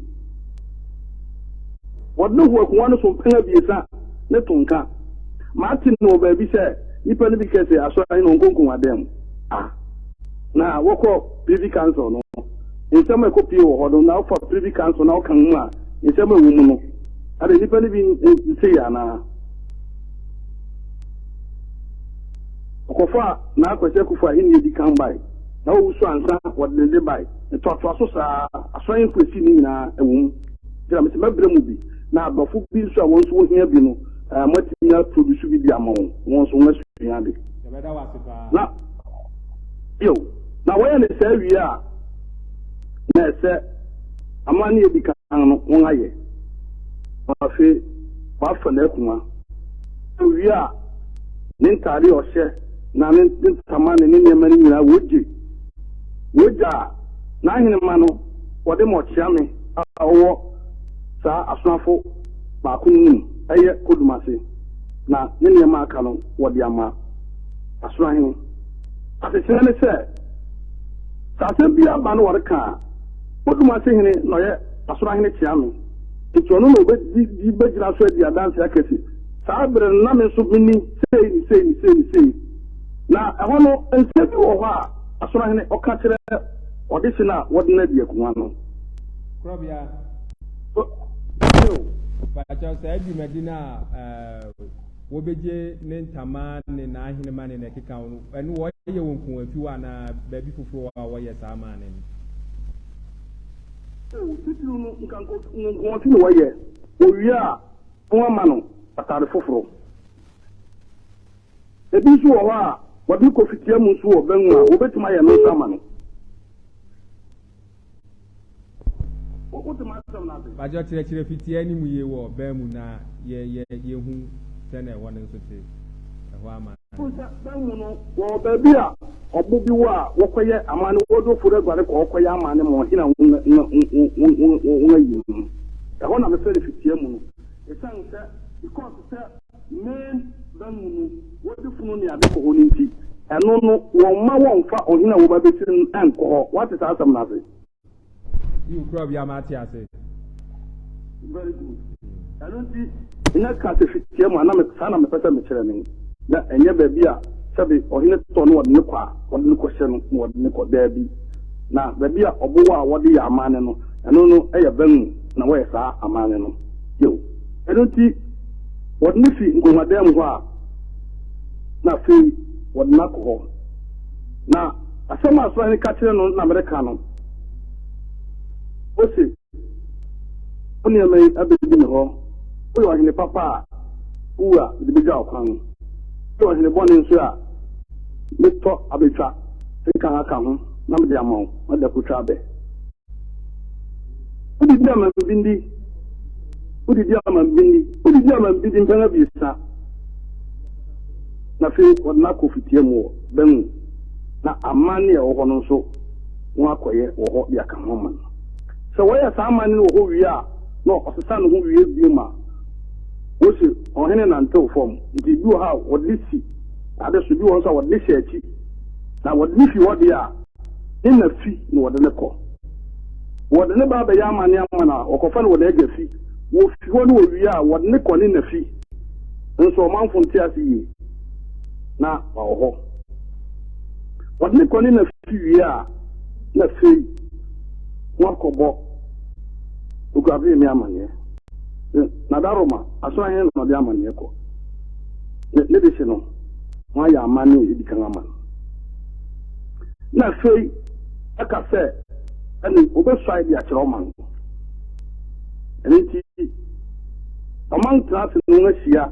Wɔde no ho akuwa no so mpɛn abiɛsa ne to nka. Mate no wɔ baabi sɛ nnipa no bi kɛ sɛ asɔre no ɔnkonkom adan mu. Ah, na wɔkɔ Privy Council no, nsɛm a ɛkɔpie wɔ hɔ no, na wofa Privy Council na wokan mu a, nsɛm a ɛwɔ mu no, ade nnipa no bi nte yɛ anaa? Ɔkɔfa na Akwasi Akufo ahenni di kan bae, na wɔwu so ansa wɔde ne de bae. Ntoatoa so saa, asɔre mfo esi ne nyinaa ɛwɔ mu. Gyina mese mɛbrɛ mu bi, na aborɔfo bi nso a wɔn nso wɔhia bi no, eh, moatumi aproduce bi de ama wɔn, wɔn nso wɔasua ade. Yɛbɛda wo ase paa. Na, yo, na wɔyɛ ne saa wie a, na ɛsɛ amanne edi kan no wɔn ayɛ. Na afei, wɔafa n'akuma. Owie a, ne ntaade a ɔhyɛ na ne ntama ne ne nneɛma no nyinaa wogye. Wogya a, n'ahenemma no wɔde ma ɔkyeame a ɔwɔ saa asomafo baako no mu, ɛyɛ Kodumase, na ne nneɛma a aka no wɔde ama Asoahene. Asekyerɛ ne sɛ, sɛ asɛm bi aba na wɔreka a, Kodumase hene na ɔyɛ Asoahene kyeame, nti ɔno na ɔbɛdi bɛgyina so adi adanse aka se, saa bere no na me nso meni sei ne sei ne sei ne sei. Na ɛhɔ no, nsɛm bi wɔ hɔ a Asoahene ɔka kyerɛ ɔdehye no a wɔde no adi akongua no. Korɔbea. Pakyɛw saa dwumadi no a wobegye ne ntama ne n'ahenema ne nea ɛkeka ho no, ɛno wɔyɛ wɔ nkoafi hɔ anaa baabi foforo a wɔyɛ saa amanne no? Oh, titiriw no, nka nkoafi na wɔyɛ. Wɔwie a, wɔama no atade foforo. Ebi nso wɔ hɔ a, wɔde kɔ fitia mu nso wɔ bɛn mu a, wɔbɛtumi ayɛ no nso ama no. Wote m'asɛm no ase? Pakyɛ kyerɛkyerɛ fitia no mu yie wɔ bɛn mu na yɛ yɛ yɛhu sɛnea ɛhɔ no nso te. Ɛhɔ ama. Wohu sɛ bɛn mu no, wɔwɔ baabi a ɔbo bi wɔ a wɔkɔyɛ amanne, wɔde ofori aguare kɔ hɔ kɔyɛ amanne ma ɔhene a wɔayi no. Ɛhɔ na mefrɛ no fitia mu no. Esiane sɛ, because sɛ Main bɛn mu no, wɔde funu ne ade kɔ hɔ no nti, ɛno no, wɔmma wɔmfa ɔhene a wɔba bɛsi no nkɔ hɔ. Woate saa asɛm no ase? Yiw, kura obiara ma ate ase. Very good. Ɛno nti, na ka sɛ fitia mu a, na saa na mepɛ sɛ mekyerɛ no. Na ɛnyɛ baabi a sɛbe ɔhene tɔ no wɔde no kɔ a, wɔde no kɔhyɛ no na wɔde no kɔ. Daabi. Na baabi a ɔbo wɔ a wɔde yɛ amanne no, ɛno no yɛ bɛn mu na wɔyɛ saa amanne no. Yiw. Ɛno nti, Wɔde no fi nkongua mu hɔ a, na afei wɔde no akɔ hɔ. Na asɛm a asɔhene ka kyerɛ no na mereka no. Ose, Wo nneɛma yi abedi me hɔ. Woyɛ ɔhene papa a, wuwu a, mede begya wo kwan. Woyɛ ɔhene bɔne nso a, metɔ abetwa nka aka ho na mede ama wo, na de akotwa abɛ. Wodidi amambindi, wodidi amambindi, wodidi amambindi mpɛn abiɛsa. Na afei wɔde no akɔ fitia mu wɔ bɛn mu, na amanne a ɛwɔ hɔ no nso wɔn akɔyɛ wɔ hɔ de aka ho ama no. Sɛ wɔyɛ saa amanne no wɔ hɔ wie a, na ɔsesa ne ho wie bio ma wose ɔhene nantew fam. Nti bi wɔ hɔ a wɔde no si ade so, bi wɔ hɔ nso a wɔde no hyɛ akyi. Na wɔde no fi hɔ deɛ a, ne na fi na wɔde no kɔ. Wɔde no ba abɛyɛ amanne ama no a, wɔkɔfa no wɔ n'agya fi. Wɔfi hɔ no wɔwie a, wɔde no kɔ ne na fi. Nso ɔmanfo nte ase yie, na wawɔ hɔ. Wɔde no kɔ ne na fi wie a, na afei wɔakɔbɔ Okuapemi amanneɛ. Nadaroma, Asoahene na ɔde amanneɛ kɔ. Ne de hye no, wɔayɛ amanne a edi kan ama no. Na afei ɛka sɛ ɛne obesuae de akyerɛ ɔman. Ɛno nti, ɔman tena ase na wɔahyia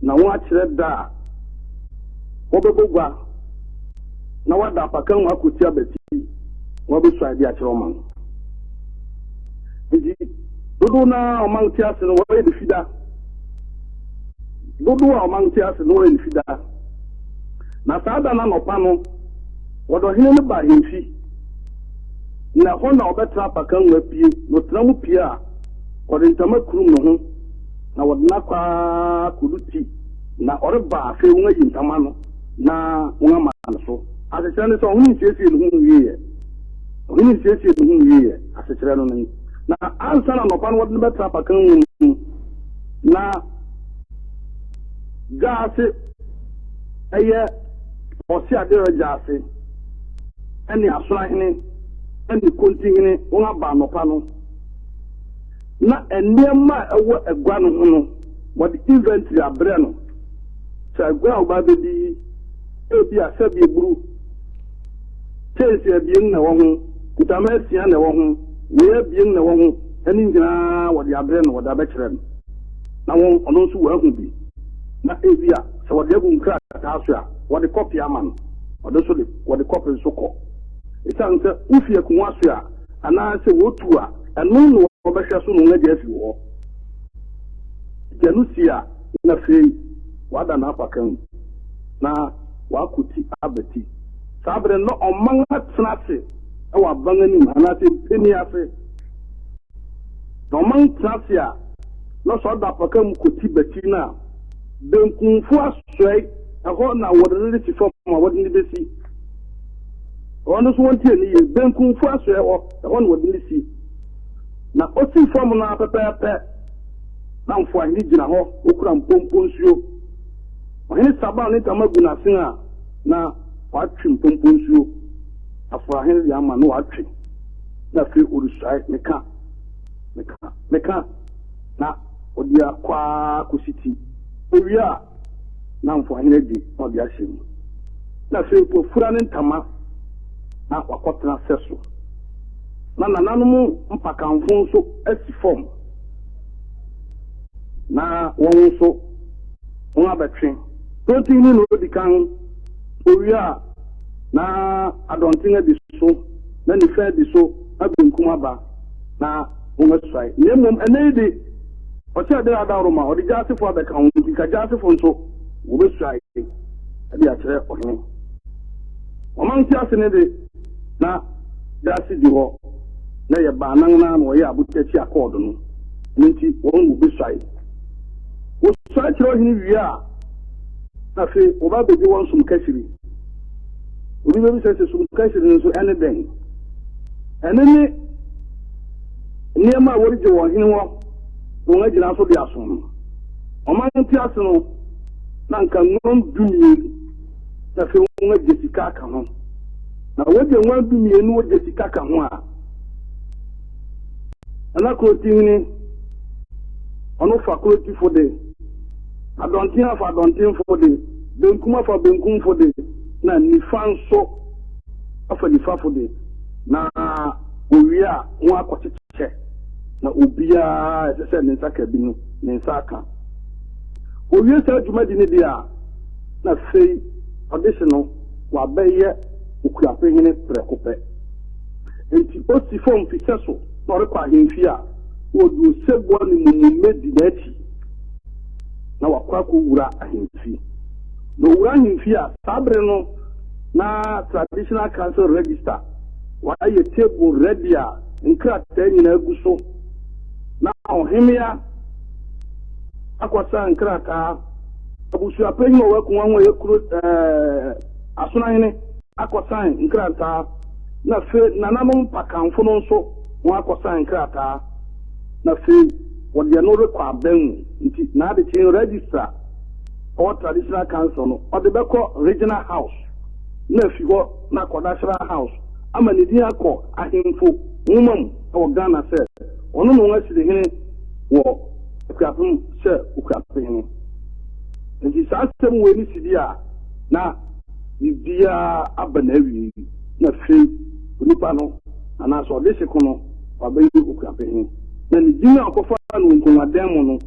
na wɔakyerɛ da a wɔbɛbɔ gua na wɔada apakan mu akɔti abati na wɔabesuae de akyerɛ ɔman. Nti, dodow no ara ɔman te ase no wɔyɛ no fida. Dodow a ɔman te ase no wɔyɛ no fida. Na saa da no anɔpa no, wɔde ɔhene no ba ahemfi, na ɛhɔ na ɔbɛtena apakan mu apue. Na ɔtena mu pue a, wɔde ntama kurum ne ho, na wɔde no akɔ ara kodu ti. Na ɔreba a, afei wɔayi ntama no na wɔama no so. Asekyerɛ ne sɛ ɔhene nsiesie ne ho nwieɛ. Ɔhene nsiesie ne ho nwieɛ, asekyerɛ no ne. Na ansa na anɔpa no wɔde no bɛtena apakan mu no, na dwa ase ɛyɛ ɔse aderegya ase ɛne asoahene ɛne kontihene wɔn aba anɔpa no na nneɛma a ɛwɔ agua no ho no wɔde inventory abrɛ no sɛ agua a ɔba abɛdi yi ebi a sɛbi eburu kyɛnse abien na ɛwɔ ho ntama asia na ɛwɔ ho wei abien na ɛwɔ ho ɛne nyinaa wɔde abrɛ no wɔde abɛkyerɛ no na wɔn ɔno nso wɔahu bi na ebi a Sɛ wɔde agu nkrataa so a, wɔde kɔpe ama no, ɔde nso de wɔde kɔpe nso kɔ. Esiane sɛ wofi akongua so a anaasɛ wotu a, ɛno na wɔbɛhwɛ so na wɔagye afi wo hɔ. Nti ɛno si a, na afei wada n'apakan mu na wakɔ ti aba ti. Saa bere no na ɔman atena ase wɔ aban anim anaasɛ mpenni ase. Na ɔman tena ase a, na sɛ ɔda apakan mu kɔ ti ba ti no a, Benkumfo asoɛe, ɛhɔ na wɔde no resi fam a wɔde no besi. Ɛhɔ no nso wɔntie no yie. Benkumfo asoɛe hɔ, ɛhɔ na wɔde no si. Na osii fam no ara pɛpɛɛpɛ na mfoahene gyina hɔ, okura mpompo nsuo. Ɔhene Sabao ne ntama gu n'asen a na watwe mpompo nsuo. Afoahene de ama na watwe. Na afei ɔresuae, meka, meka, meka. Na ɔde akɔ ara kɔsi ti. Owie a, na mfoahene agye na ɔde ahyɛ mu. Na afei wafura ne ntama na wakɔtena sɛ so. Na nananom mpakamfo nso asi fam na wɔn nso wɔn abɛtwe. Tontin no na odi kan, owie a na adɔnten adi so, na nifa adi so, na benkum aba, na wɔasuae. Na mmom ɛnnɛ yi de, ɔhyɛɛ bere adaworoma, ɔde gyaasefo abɛka ho, nti nka gyaasefo nso wɔbɛsuae de akyerɛ ɔhene. Ɔman ntease no de, na gyaase di hɔ, na ɛyɛ baanan no ara na wɔyɛ abotakyi akɔɔdo no, ɛno nti wɔn wɔbɛsuae. Wɔsuae kyerɛ ɔhene wie a, na afei wɔba abɛgye wɔn som kahyiri. Obi bɛbisa sɛ som kahyiri no nso ɛne dɛn? Ɛno ne nneɛma a wɔregye wɔ ɔhene hɔ na wɔagyina so de asom no. Ɔman ntease no, na anka nguan dumien, na afei wɔagye sika aka ho. Na wɔgye nguan dumien na wɔgye sika ka ho a, na kurotihene, ɔno fa kurotifo de, adɔnten afa adɔntenfo de, benkum afa benkumfo de, na nifa nso afa nifafo de, na wɔwie a wɔakɔkyekyɛ, na obiara a ɛsɛ sɛ ne nsa ka bi no, ne nsa aka. Wɔwie saa dwumadi no deɛ a, na afei ɔdehye no wabɛyɛ okuapehene prɛko pɛ. Enti osi fam fi sɛ so na ɔrekɔ ahemfie a, na ɔde osebɔ ne mumummɛ di n'akyi na wakɔ akɔwura ahemfie. Na owura ahemfie a, saa bere no na Traditional Council Register wɔayɛ table ready a nkrataa nyinaa gu so, na ɔhemmea akɔsa nkrataa, abusuapanyin a ɔwɔ akongua ho a ɛyɛ kuro ɛɛ asonahene akɔsan nkrataa, na afei nananom mpakamfo no nso wɔn akɔsan nkrataa, na afei wɔde ɛno rekɔ aban mu. Nti n'adekyee registrar ɔwɔ Traditional Council no ɔde bɛkɔ Regional House na afi hɔ na akɔ National House ama ne din akɔ ahemfo nwoma mu wɔ Ghana sɛ ɔno na wɔasi ne hene wɔ Akuapem sɛ Okuapehene. Nti saa asɛm wei ne si di a na biribiara aba n'awiei na afei onipa no anaasɛ ɔdehye ko no wabɛyɛ Okuapehene na ne din a ɔkɔfaa no wɔ nkonnwadan mu no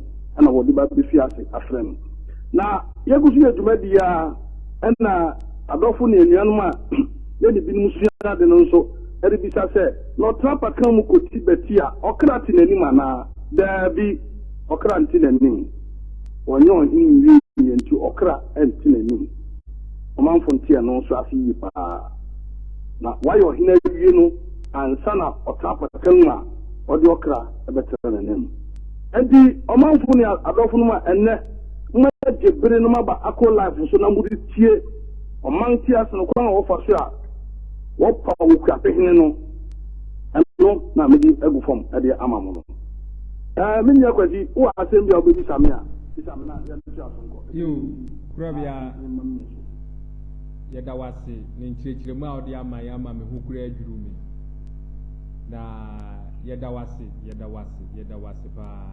na wɔde ba bɛfi ase afrɛ no. Na yɛgu so yɛ dwumadi yi ara na adɔfo ne anuanom a yɛne binom sua ade no nso rebisa sɛ, Na ɔtra apakan mu kɔti bati a, ɔkra te n'anim anaa? Daabi, ɔkra nte n'anim. Wɔnyɛ ɔhene nwieeɛ nti ɔkra nte n'anim. Ɔmanfo nte ɛno nso ase yie paa. Na wayɛ ɔhene awie no ansa na ɔtra apakan mu a ɔde ɔkra bɛtra n'anim. Enti ɔmanfo ne adɔfonom a ɛnnɛ moagye bere no moaba Akro Life so na mode tie ɔman ntease no kwan a wɔfa so a wɔpaw Okuapehene no, ɛno na mede agu fam de ama mo no. Ɛɛ, me nua Kwasi, wowɔ asɛm bi a wobɛbisa me a, bisa me na yɛntoa so nkɔ. Yiw, Korɔbea, yɛda wo ase ne nkyerɛkyerɛmu a wode ama yɛn ama me ho koraa adwiriw me. Na yɛda wo ase, yɛda wo ase, yɛda wo ase paa.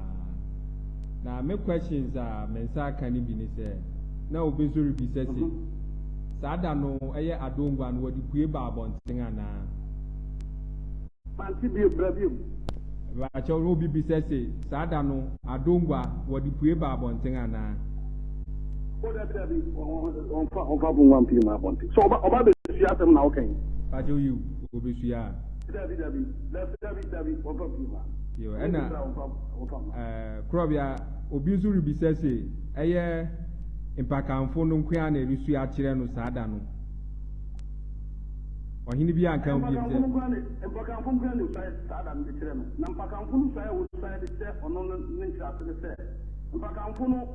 Na me questions a me nsa aka no bi ne sɛ, na obi nso rebisa se, saa da no ɛyɛ Adongua no wɔde pue ba abɔnten anaa? Mante bio, bra bio. Baakyɛw na obi bisa se, saa da no Adongua wɔde pue ba abɔnten anaa? O dabi dabi, ɔmfa ɔmfa Adongua mpue ma abɔnten. So ɔba ɔba abɛsua asɛm na woka yi? Baakyɛw yiw, obesua a. Dabi dabi dabi dabi dabi wɔmfa pii ma. Yo, ɛna ɛɛ korɔbea obi nso rebisa se ɛyɛ mpakanfo no nkoa na ɛresua akyerɛ no saa da no. Ɔhene bi anka ho bio sɛ. Mpakanfo nkoa na esua saa da no de kyerɛ no. Na mpakanfo no suae a wɔsuae de kyerɛ ɔno no ne nkyerɛase ne sɛ, mpakanfo no.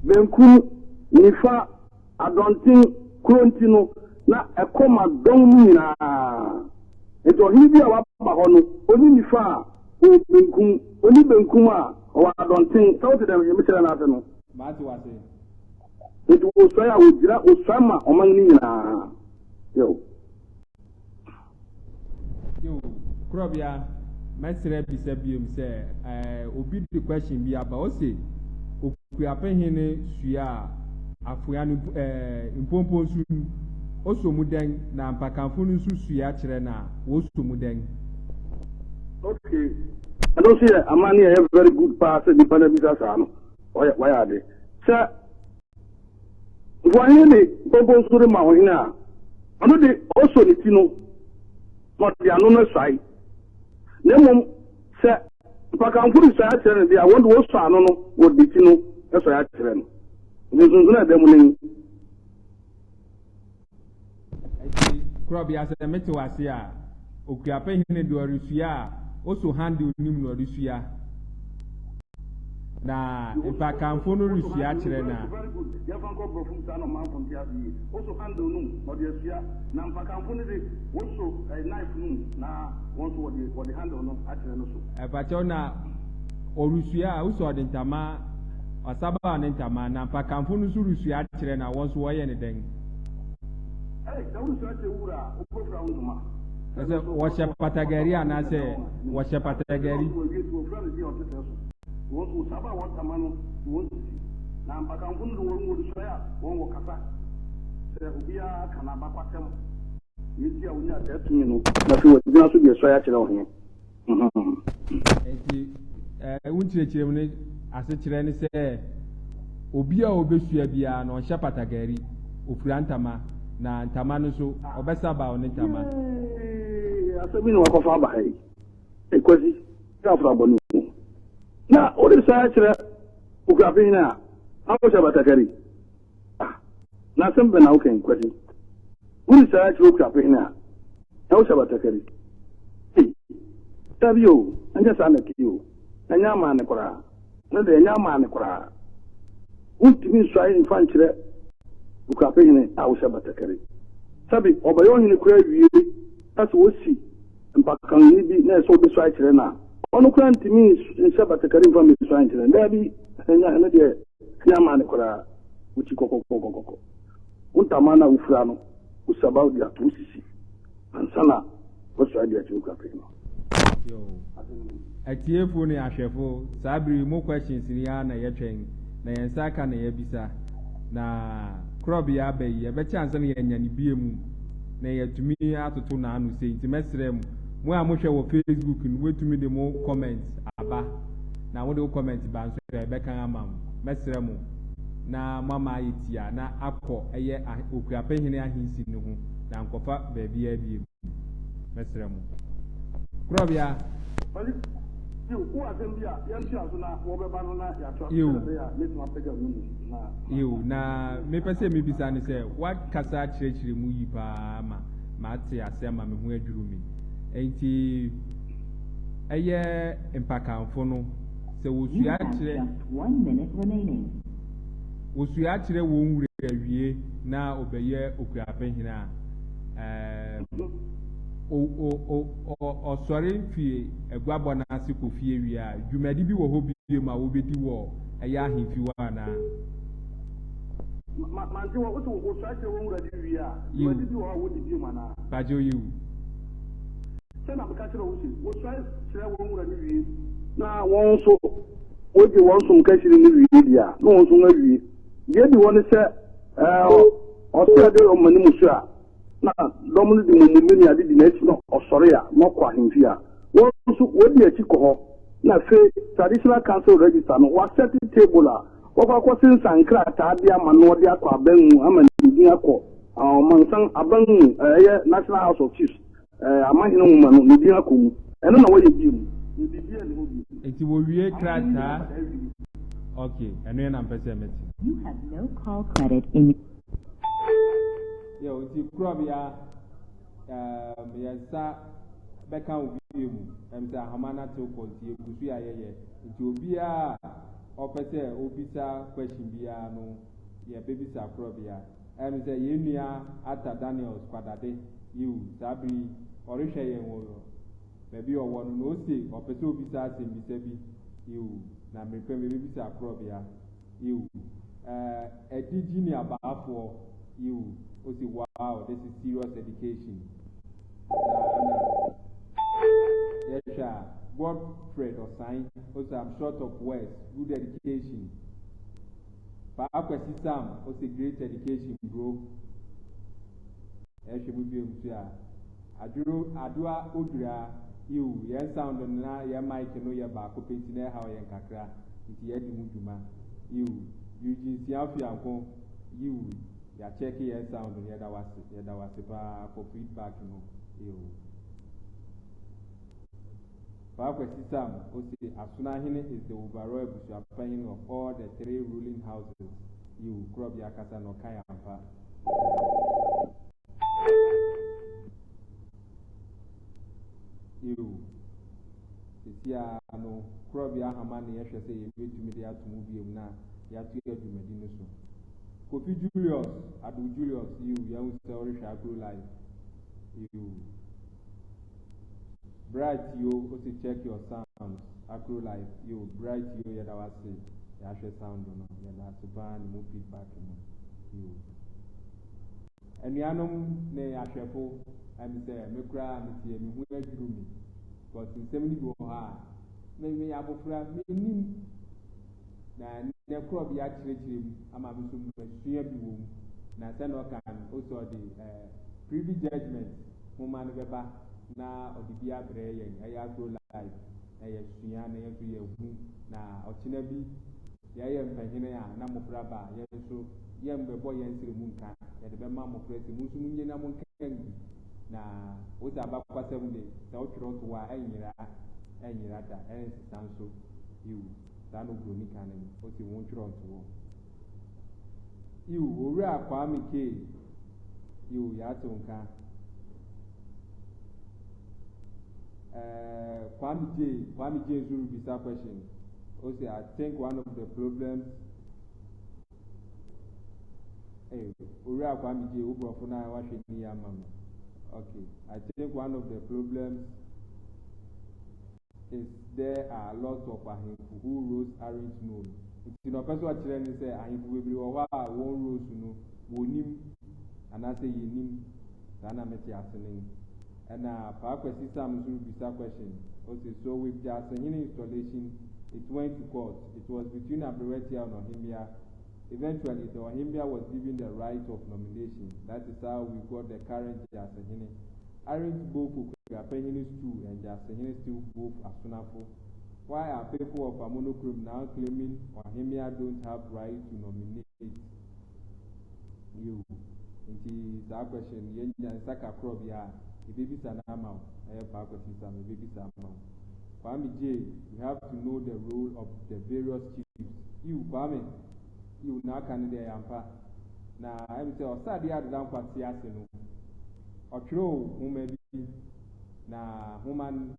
Benkum, nifa, Adɔnten kuro nti no, na ɛkɔ ma dɔn no nyinaa. Enti ɔhene bi a waba hɔ no, ɔni nifa a, ɔwɔ benkum, ɔni benkum a, ɔwɔ adɔnten. Sɛ wote dɛm mekyerɛ no ase no? Mate wo ase. Enti wɔsuae a, wɔgyina, wɔsuae ma ɔman no nyinaa. Yoh. Yo, Korɔbea, Mɛsrɛ bisa biom sɛ obi de question bi aba, ɔse Okuapehene sua a afoa no mpomponsu no ɔsɔ mu dɛn, na mpakamfo no nso sua kyerɛ no a wɔsɔ mu dɛn? Okay. Ɛno nso yɛ amanne a ɛyɛ very good paa sɛ nipa no abisa saa no. Ɔyɛ wayɛ ade. Sɛ Mfoahene de mpomponsu rema ɔhene a, ɔno de ɔsɔ ne ti no na ɔde ano no asuae. Na mmom sɛ mpakamfo resuae akyerɛ no de a, wɔn de wɔsɔ ano no wɔde ti no suae akyerɛ no. Nti nsonsono a ɛda mu no ni. Enti korɔbea sɛ mete wo ase a, Okuapehene de ɔresua a, oso handle no mu na ɔresua. Na mpakamfo no resua kyerɛ no a. Very good. Yɛmfa nkɔ borɔfo mu saa na ɔmanfo nte ase yie. Woso handle no mu na ɔde asua. Na mpakamfo no de, woso knife no mu na wɔn nso wɔde wɔde handle no akyerɛ no so. Ɛfakyɛw na ɔresua a, wosɔ ɔde ntama, ɔsabaw ne ntama, na mpakamfo no nso resua akyerɛ no a, wɔn nso wɔyɛ no dɛn? Ɛy, na woresua akyerɛ wo wura a, wobɛfira wo ntoma. Ɛsɛ wɔhyɛ patagari anaasɛ wɔhyɛ patagari. Wɔwie nti wɔfira no deɛ ɔte sɛ so. Wɔn nso wɔsabaw wɔn ntama no de wɔn sisi. Na mpakamfo no de wɔn wɔresua a, wɔn wɔkasa. Sɛ obiara ka n'abakwasɛm. Nea enti a wonyaa saa tumi no, na afei wɔagyina so de asuae akyerɛ ɔhene. Enti, wo nkyerɛkyerɛmu no asekyerɛ ne sɛ obi a ɔbɛsua biara no ɔnhyɛ patagari, ɔfira ntama, na ntama no nso ɔbɛsabaw ne ntama. Yee, asɛm yi na wakɔfa aba ha yi. Ee, Kwasi, sɛ afra bɔne o. Na wode saa kyerɛ Okuapehene a, na wohyɛ batakari. Ah, na asɛm bɛn na woka yi, Kwasi? Wode saa kyerɛ Okuapehene a, na wohyɛ batakari. Ei, dabi o, ɛnyɛ saa na ɛte o. Ɛnyɛ amanne koraa. Ɛno deɛ, ɛnyɛ amanne koraa. Wontumi nsuae mfa nkyerɛ Okuapehene a wohyɛ batakari. Sɛbe ɔbɛyɛ ɔhene koraa wie na sɛ wosi mpakanni bi na ɛsɛ sɛ obesuae kyerɛ no a, ɔno koraa ntumi nhyɛ batakari mfa mmesuae nkyerɛ no. Dabi, ɛnyɛ, ɛno deɛ, ɛnyɛ amanne koraa. Wokyi kɔkɔkɔkɔkɔ. Wo ntama no a wofura no, wosabaw de ato wo sisi ansa na woasuae de akyerɛ Okuapɛn no. Yo. Atiefo ne ahwɛfo, saa bere yi mo questions ni ara na yɛtwɛn, na yɛn nsa aka na yɛabisa. Na korɔbea aba yi, ɛbɛkyɛ ansa na yɛanya ne bie mu na yɛatumi atoto n'ano sei. Nti mɛsrɛ mo, mo a mohwɛ wɔ Facebook no, mobɛtumi de mo comment aba. Na mode wo comment ba nso a, yɛbɛkan ama mo. Mɛsrɛ mo na moama ayɛ tia na akɔ ɛyɛ Okuapehene ahensi no ho na ankɔfa baabiara bio. Mɛsrɛ mo. Korɔbea. Yiw, wowɔ asɛm bi a yɛntoa so na wɔbɛba no na yɛatoa so Yiw. sɛnea ɛbɛyɛ a mɛtumi apagya me mu na Yiw, na mepɛ sɛ mibisa ne sɛ, woakasa akyerɛkyerɛ mu yi paa ma mate ase ama me ho adwiriw me. Enti ɛyɛ mpakamfo no, sɛ You wosua have kyerɛ just one minute remaining. wosua kyerɛ wɔn wura wie na ɔbɛyɛ okuapehene a, ɛɛ, ɔsɔre fi aguabɔ no ase kɔ fie wie a, dwumadi bi wɔ hɔ bio ma wobedi wɔ ɛyɛ ahemfi hɔ anaa? Ma mante wɔ wote wosua kyerɛ wɔn wura de wie a, dwumadi bi wɔ hɔ a wodi bio anaa? Bagye yiw. Sɛ na meka kyerɛ wo se, wosua kyerɛ wɔn wura no wie na wɔn nso wogye wɔn som kahyire no wie deɛ a, na wɔn nso awie. Deɛ edi hɔ ne sɛ ɛɛ ɔsɛ de ɔma ne mu so a, na dɔm no de mummumme ne ade di n'akyi na ɔsɔre a na ɔkɔ ahemfie a, wɔn nso wɔdi akyi kɔ hɔ. Na afei Traditional Council Register no, wɔasɛte table a wɔkɔ akɔsensan nkrataa de ama no ɔde akɔ aban mu ama ne din akɔ ɔmansan aban mu, ɛyɛ National House of Chiefs, amahene nwoma no, ne din akɔ mu. Ɛno na wɔyɛ bio mu. Na biribiara nni hɔ bio. Nti wɔwie krataa. Ok, ɛno yɛ na mpɛ sɛ mete. You have no call credit in. Yo, nti korɔbea yɛn nsa bɛka wo bio mu. Ɛm sɛ ahoma no atew kɔ nti yɛgu so a yɛyɛ. Nti obiara a ɔpɛ sɛ obisa question biara no, yɛbɛbisa korɔbea. Ɛm sɛ yɛn nua Arthur Daniels Kwadade, yiw, saa bere yi ɔrehwɛ yɛn wɔ baabi a ɔwɔ no, na ose ɔpɛ sɛ obisa asɛmbisa bi, yiw, na mmerɛ pa mu yɛbɛbisa korɔbea. Yiw, ɛɛ, Ɛdi Junior Baafoɔ, yiw, ose wow, this is serious education. Saa na yɛhwɛ a. Godfred Osain, ose I'm short of words, good education. Paa Kwasi Sam, ose great education bro. Ɛhwɛ mu bio nso a, Adworo Adoa Odwira, Ew, yɛn sound no na yɛn mic no yɛ baako pɛ nti na ɛhaw yɛn kakra, nti yɛadi ho dwuma. Ew, Eugene Siafianko, Ew, yɛakyɛke yɛn sound no, yɛda wo ase, yɛda wo ase paa for feedback no. Ew. Paa Kwasi Sam, ose Asonoahene is the overall abusuapanyin of all the three ruling houses. Ew, Korɔbea kasa na ɔkae ampa. Ew, sisi ara no, Korɔbea ahama na yɛhwɛ sɛ yɛbɛtumi de ato mu biom na yɛatoa dwumadi no so. Kofi Julius, Ado Julius, ew, yɛahu sɛ worehwɛ Agro Live. Ew. Bright yo, ose check your sounds, Acro Life, yo, Bright yo, yɛda wo ase, yɛahwɛ sound no, yɛda ase paa ne mu feedback no, yo. Anuanom ne ahwɛfo, ɛm sɛ me koraa meteɛ me ho adwuru me, because nsɛm no bi wɔ hɔ a, me meyɛ abofra, mennim, na nnɛ korɔ bi akyerɛkyerɛ mu ama me nso masua bi wɔ mu, na sɛ na ɔka no, ose ɔde eh, privy judgment nwoma no bɛba na ɔde bi abrɛ yɛn, ɛyɛ Agro Life, na yɛasua na yɛn nso yɛahu, na ɔkyena bi yɛyɛ mpanyini a na mmofra ba a, yɛn nso yɛmmɛbɔ yɛn nsere mu nka, yɛde bɛma mmofra sɛ mo nso monnye na monka bi. Na wo sɛ abakwasɛm de, sɛ wotwerɛ to hɔ a, ɛnyera, ɛnyera da, ɛnsesa nso. Yiw, saa na oburoni ka no, ose wontwerɛ nto hɔ. Yiw, Owura Kwame Kay, yiw, yɛate wo nka. Uh, Kwame J, Kwame J nso rebisa question. Ose, I think one of the problems Hey, Owura Kwame J, wo brɔfo na wahwɛ ni ama me. Okay, I think one of the problems is there are a lot of ahemfo who roles aren't known. Nti na ɔpɛ sɛ ɔkyerɛ ne sɛ ahemfo bebree wɔ hɔ a wɔn roles no wɔnim anaasɛ yɛnim. Saa na mete ase ne. Ɛna Paa Kwasi Sam nso rebisa question. Ɔse, so with Gyasehene installation, it went to court. It was between Aberewatia and Ɔhemmea. Eventually, the Ɔhemmea was given the right of nomination. That is how we got the current Gyasehene. Aren't both Okuapehene stool and Gyasehene still both Asunafo? Why are people of Amonokrom now claiming Ɔhemmea don't have right to nominate you? Nti saa question yɛnya nsa kakorɔ bi a yɛbɛbisa no ama wo. Ɛyɛ Paa Kwasi Sam yɛbɛbisa ama wo. Kwame J, we have to know the role of the various chiefs. Ew, Kwame, ew, na aka no deɛ ɛyɛ ampa. Na ɛm sɛ ɔsaadeɛ adeda nkwa te ase no, ɔtwerɛw nwoma bi, na nwoma no,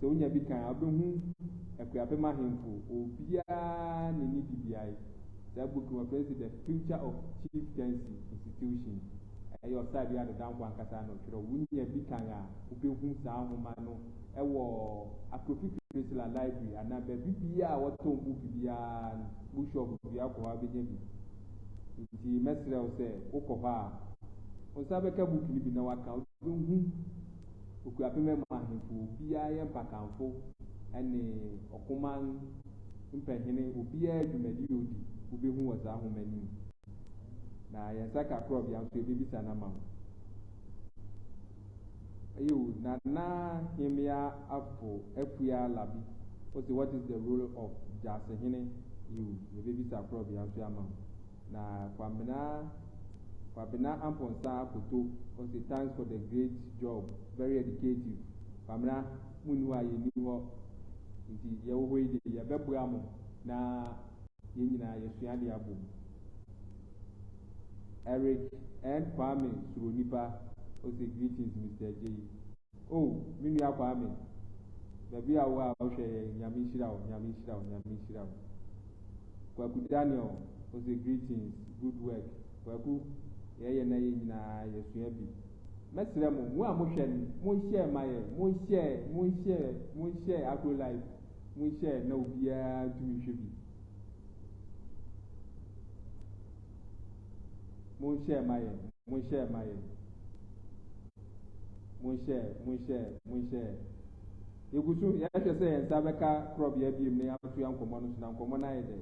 sɛ wonya bi kan a, wobɛhu Akuapem ahemfo, obiara ne ne dibeae. Saa book no wɔfrɛ no sɛ The Future of Chieftaincy Institution. Ɛyɛ ɔsaadeɛ adeda nkwa ankasa na ɔtwerɛw. Wonya bi kan a, wobɛhu saa nwoma no wɔ Akrofi Chrysler Library anaa baabi biara a wɔtɔn book biara no, bookshop biara kɔ hɔ a wobɛnya bi. Nti mɛsrɛ wo sɛ wokɔ hɔ a, wo nsa bɛka book no bi na waka. Wobɛhu Okuapem mu ahemfo, obiara yɛ mpakamfo ne ɔkoman mpɛhene, obiara dwumadi a odi, wobɛhu wɔ saa nhoma no mu. Na yɛn nsa ka korɔbea nso, yɛbɛbisa no ama wo. Ew, Nana Hemea Afo Afua Labi, ose what is the role of Gyasehene? Ew, yɛbɛbisa korɔbea nso ama wo. Na Kwabena, Kwabena Amponsah Akoto, ose thanks for the great job, very educative. Kwabena, mo nni hɔ a yɛnni hɔ, nti yɛwɔ hɔ yi de yɛbɛboa mo na yɛn nyinaa yɛsua adeɛ abom. Eric N. Kwame Suronipa ose greetings Mister Agyei. Oh me nua Kwame, baabi a wowɔ a wohwɛ yɛn, Nyame nhyira wo, Nyame nhyira wo, Nyame nhyira wo. Kwaku Daniel ose greetings, good work. Kwaku, yɛyɛ na yɛn nyinaa yɛsua bi. Mɛsrɛ mo, mo a mohwɛ no, monhyɛ ma yɛn, monhyɛ, monhyɛ, monhyɛ Afro Life, monhyɛ na obiara ntumi nhwɛ bi. Monhyɛ ma yɛn, monhyɛ ma yɛn. Monhyɛ, monhyɛ, monhyɛ. Yɛgu so yɛhwɛ sɛ yɛn nsa bɛka korɔbea biom na yɛatoa nkɔmmɔ no so na nkɔmmɔ no ayɛ dɛ.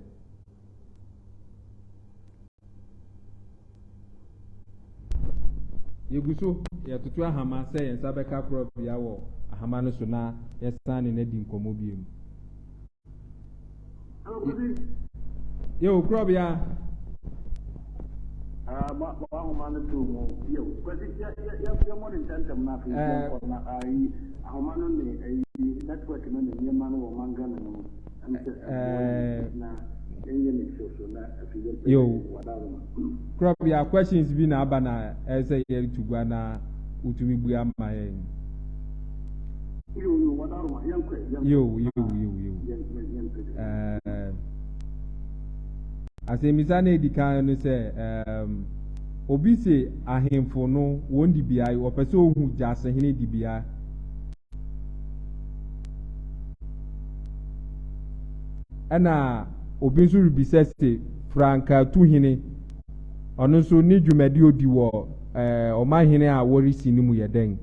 Yɛgu so yɛtoto ahama sɛ yɛn nsa bɛka korɔbea wɔ ahama no so na yɛsan ne no adi nkɔmmɔ biom. Yo, korɔbea. Ah, ma ma ahoma no to mu. Yo, kwasi yɛ yɛ yɛ yɛ mɔ ne ntɛntɛm na afei yɛ kɔ na ayi ahoma no ne ayi network no ne nneɛma no wɔ man Ghana mu. Ɛm sɛ ɛboɔ na yɛnyɛ ne so na afei yɛ Yo. Korɔbea questions bi na aba na ɛsɛ yɛretu gua na wotumi bua ma yɛn. Yo yo wadaroma yɛn kɔ yɛn. Yo yo yo yo. Yɛn yɛn yɛn pɛ. Ɛɛ asɛmmisa no edi kan no sɛ ɛɛm obi se ahemfo no wɔn dibea wɔpɛ sɛ ohu gyasehene dibea. Ɛna obi nso rebisa se frankaatuhene ɔno nso ne dwumadi odi wɔ ɛɛ ɔmanhene a wɔresi no mu yɛ dɛn?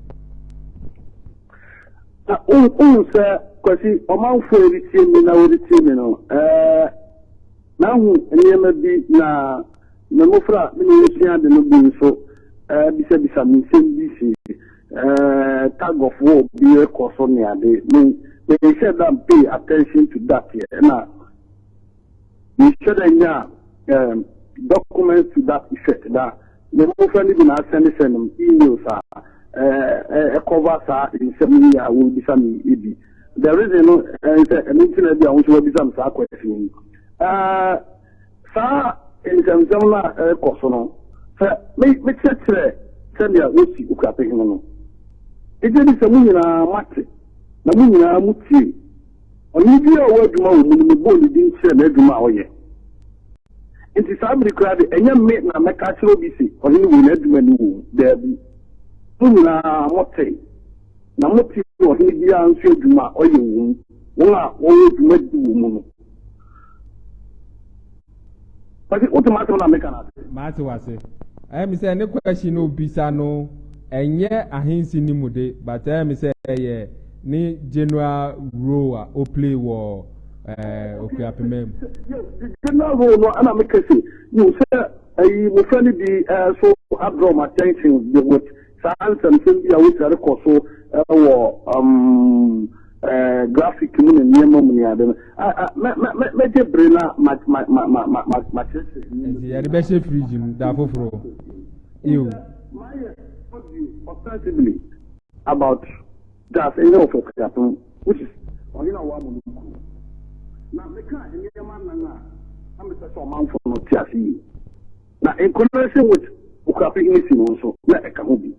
Na wohu sɛ Kwasi, ɔmanfoɔ a wɔretie me na wɔretie me no, ɛɛ mahu nneɛma bi na me mmofra a me ne wɔn sua ade no bi nso ɛɛ bisabisa me nsɛm bi si ɛɛ tag of war bi rekɔ so ne ade. Me menhyɛ da pay attention to that yɛ ɛna menhyɛ da nya ɛɛ documents to that effect da. Me mmofra no bi na asɛndesɛnd me emails a ɛkɔva saa nsɛm yi a wɔrebisa me yi bi. The reason no ɛn sɛ ɛno nti na bi a wo nso wabisa me saa question yi. Saa nsɛmnsɛm no a ɛrekɔ so no, sɛ me mekyerɛkyerɛ sɛnea wosi Okuapehene no, megye di sɛ mo nyinaa moate na mo nyinaa motie. Ɔhene biara a ɔwɔ adwuma wɔ mu no, mebɔɔ ne din kyerɛɛ n'adwuma a ɔyɛ. Enti saa bere koraa de, ɛnyɛ me na mɛka akyerɛ obi se, 'Ɔhene wei, n'adwuma ni wɔ mu. Dabi. Mo nyinaa motee, na mote ɔhene biara nso adwuma a ɔyɛ wɔ mu, wɔn a wɔwɔ dwumadi wɔ mu no. Kwasi, wote m'asɛm na meka no ase? Mate wase. Ɛyɛ me sɛ ne question no obisa no ɛnyɛ ahensi no mu de, but ɛyɛ me sɛ ɛyɛ ne general role a o play wɔ ɛɛ Okuapema mu. General role no ɛna meka se yiw sɛ ɛyi mmofra no bi ɛɛ so adraw my attention with saa nsɛmsɛm bi a wosi rekɔ so ɛwɔ um, ɛɛ graphic mu ne nneɛma mu ne ade no mɛ mɛ mɛ mɛgye bere na ma ma ma ma ma ma ma kyerɛkyerɛ. Nti yɛde bɛhyɛ fridge mu da foforɔ. Yiw. Mayɛ audio ostensibly about Das Ene of Okuapem, which is ɔhene a ɔwɔ Amono kurom. Na meka nneɛma anan a na mepɛ sɛ ɔmanfo no te ase yie. Na in connection with Okuapem hene si no nso, na ɛka ho bi.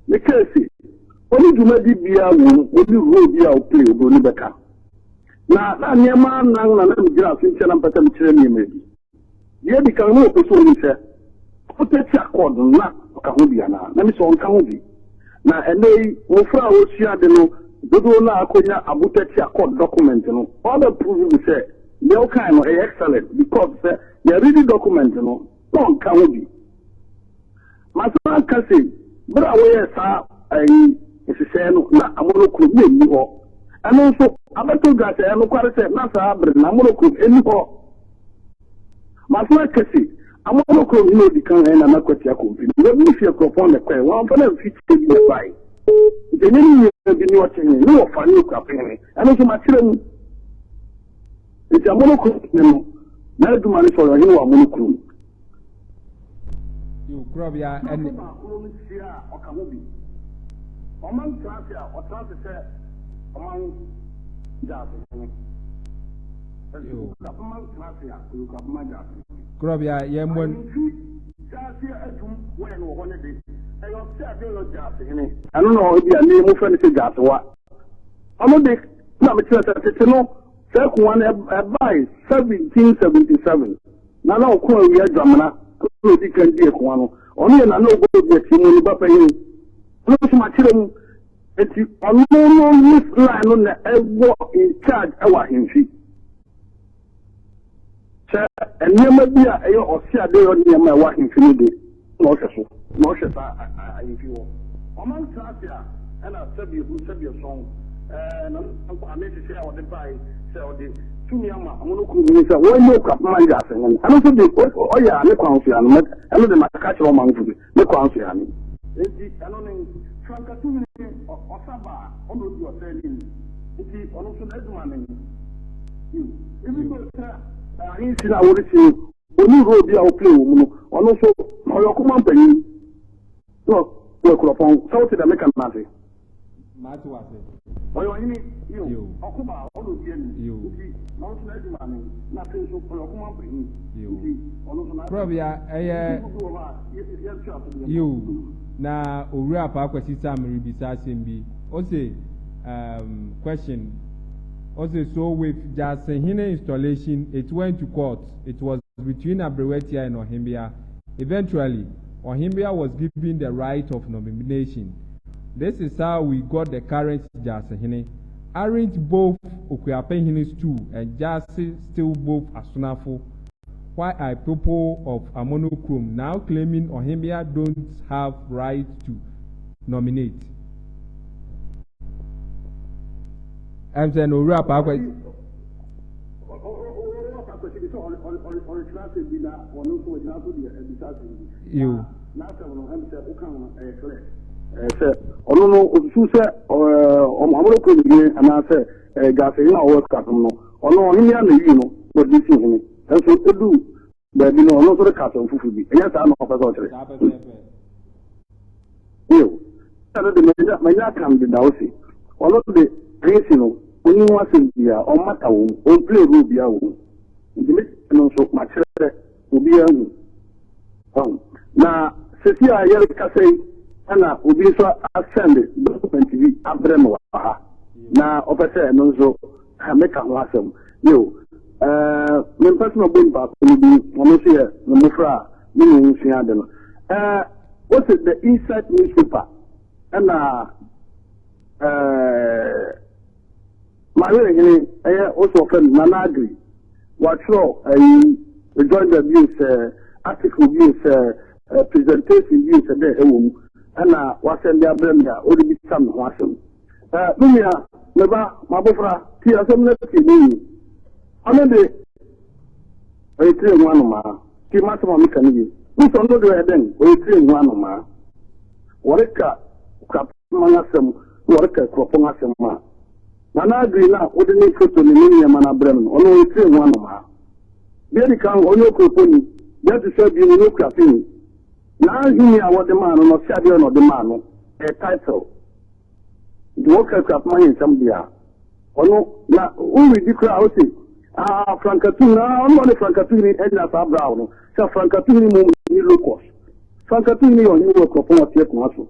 Mekaa se, ɔne dwumadi biara wom, ɔne role bi a ɔplay, oburoni bɛka. Na na nneɛma anan na na megyina so nti a na mepɛ sɛ mekyerɛ nneɛma bi. Deɛ edi kan, na ɔpɛ sɛ ɔhu sɛ Poteti Accord no, na ɔka ho bi anaa. Na mise ɔnka ho bi. Na ɛnnɛ yi, mmofra a wɔresua ade no dodow no ara akɔnya Abotati Accord document no, wɔabɛ prove me sɛ deɛ wokae no ɛyɛ excellent because sɛ yɛredi document no, na ɔnka ho bi. Masan aka se, bere a wɔyɛɛ saa ayi nhyehyɛe no, na Amono kurom na enni hɔ. Ɛno nso, abɛtɔ dwa sɛ ɛyɛ nokware sɛ na saa bere no Amono kurom enni hɔ. Masan aka se, Amono kurom hene a odi kan yɛ Nana Kwasi Akompi no, wabi fi Akuropɔn na ɛkɔe, wamfa no amfi kyɛ bi na ɛbae. Nti ɛnyɛ ne nua bi ne ɔkyehene, ne wɔfa ne Okuapehene. Ɛno nso makyerɛ mu. Nti Amono kurom hene no, n'adwuma ne sɛ ɔyɛ ɔhene wɔ Amono kurom. Yo, korɔbea ɛne. Nkurɔfo baakron no hyia a, ɔka ho bi. Ɔman tena ase a, ɔtena ase sɛ ɔman gyaasehene. Yo. Okuapoma tena ase a, ɔyɛ Okuapoma gyaasehene. Korɔbea yɛn mmɔ. Ahemfi gyaase adum wɔyɛ no wɔ hɔ ne de, ɛyɛ ɔte ade ɔyɛ gyaasehene. Ɛno na ebi a ne mofrɛ no sɛ gyaasewa. Ɔno de, na mekyerɛ sɛ tete no, saa akonnwa no ɛbae 1777. Nana Ɔko Awia Dwamena na odi kan dii akonnwa no. Ɔno yɛ Nana Ogogo Atimu no ba panyin. Ɔno nso makyerɛ mu. Enti ɔno no ne line no na ɛwɔ in charge ɛwɔ ahemfi. Sɛ nneɛma bi a ɛyɛ ɔse adeyɔ nneɛma a ɛwɔ ahemfi no de na ɔhwɛ so, na ɔhwɛ saa ahemfi hɔ. Ɔman tena ase a ɛna sɛbi ehu sɛbi ɛsɔn. Ɛɛ, na ane nhyehyɛe a wɔde bae sɛ ɔde tumi ama ɔmo no kuro mu sɛ wɔnyɛ okuapoma yɛ ase no, ɛno nso de ɔyɛ a ne kwan so ya no, ɛno de maka kyerɛ ɔmanfo bi ne kwan so ya no. Enti ɛno ne frankatumi ne ɔsaba a ɔna odi ɔsɛ anim, nti ɔno nso n'adwuma ne even though sɛ ahensi no a wɔresi no ɔni role bi a ɔplay wɔ mu no, ɔno nso ɔyɛ ɔkoma mpanyin na ɔwɔ kuropɔn sɛ wote dɛ meka no ase. Mate wase. Ɔyɛ ɔhene, yiw, ɔko ba a ɔna odi anim, nti na ɔno nso n'adwuma ne, na afei nso ɔyɛ ɔko mpanyin, nti ɔno nso n'adwuma. Prɔbea ɛyɛ. Nti bi wɔ hɔ a yɛnto aso deɛ. Yiw, na Owura Paa Kwasi Sam rebisa asɛm bi. Ose, question, ose so with Gyasehene installation, it went to court, it was between Aberewatia and Ɔhembea. Eventually, Ɔhembea was given the right of nomination. This is how we got the current Gyasehene. Aren't both Okuapehene stool and Gyase still both Asunafo? Why are people of Amonokrom now claiming Ɔhembea don't have right to nominate? Ɛm sɛ na Owura Paa Kwasi. Owura Paa Kwasi bi sɛ ɔrekyerɛ asɛm bi na ɔno nso ɔgyina so deɛ abisa asɛm bi. Yiw. N'asɛm no, ɛm sɛ woka ho ɛyɛ clear. Sɛ ɔno no osusu sɛ Amonokrom hene anaasɛ Gyasehene a ɔwɔ Akuapem no, ɔno ɔhene a na yii no na ɔde si hene. Nso edu baabi no, ɔno nso reka asɛm foforo bi. Ɛnyɛ saa na ɔpɛ sɛ ɔkyerɛ. Saa pɛpɛɛpɛ. Yiw. Ɛno de manya aka no dedaw se, ɔno de Prince no, onni ho asɛm biara, ɔmmata wɔ mu, ɔmplay role biara wɔ mu. Nti me no nso makyerɛ obiara hu. Wahu? Na sɛsi a yɛrekasa yi, ɛna obi nso asɛnde document bi abrɛ me wɔ ha, na ɔpɛ sɛ ɛno nso meka ho asɛm. Yo, ɛɛ, mempɛ sɛ mɛbɔ nipa ko no bi, ɔno nso yɛ me mmofra a me ne wɔn sua ade no. Ɛɛ, wose The Insight newspaper ɛna ɛɛ Mawerehene ɛyɛ wose wɔfrɛ no Nana Agri, wɔatwerɛ ɛyi rejoinder bio sɛ article bio sɛ presentation bio sɛ dɛ ɛwɔ mu ɛna wasɛnde abrɛ me a ɔrebisa me ho asɛm. Ɛɛ, me nua, me ba, m'abofra, tie asɛm no tie mu yie. Ɔno de, ɔyɛ tire ho anomaa. Tie m'asɛm a meka no yie. Wosɔ ɔno de ɔyɛ dɛn? Ɔyɛ tire ho anomaa. Wɔreka Kuapɔn asɛm na wɔreka Kuropɔn asɛm a, Nana Agri no a wode ne foto ne ne nneɛma no abrɛ me no, ɔno ɔyɛ tire ho anomaa. Deɛ edi kan, ɔnyɛ Okuropɔni. Deɛ ɛto so abien, ɔnyɛ Okuapeni. N'ahenni a wɔde maa no no, ɔse adeɛ na ɔde maa no. Ɛyɛ title. Nti wɔka Akuapem ahensɛm deɛ a, ɔno na woredi koraa ɔse ah Frankatuhene, ah ɔno ɔne Frankatuhene anya saa braw no sɛ Frankatuhene mmom ne locus. Frankatuhene yɛ ɔhene wɔ Akuapɔn ɔte akonnwa so.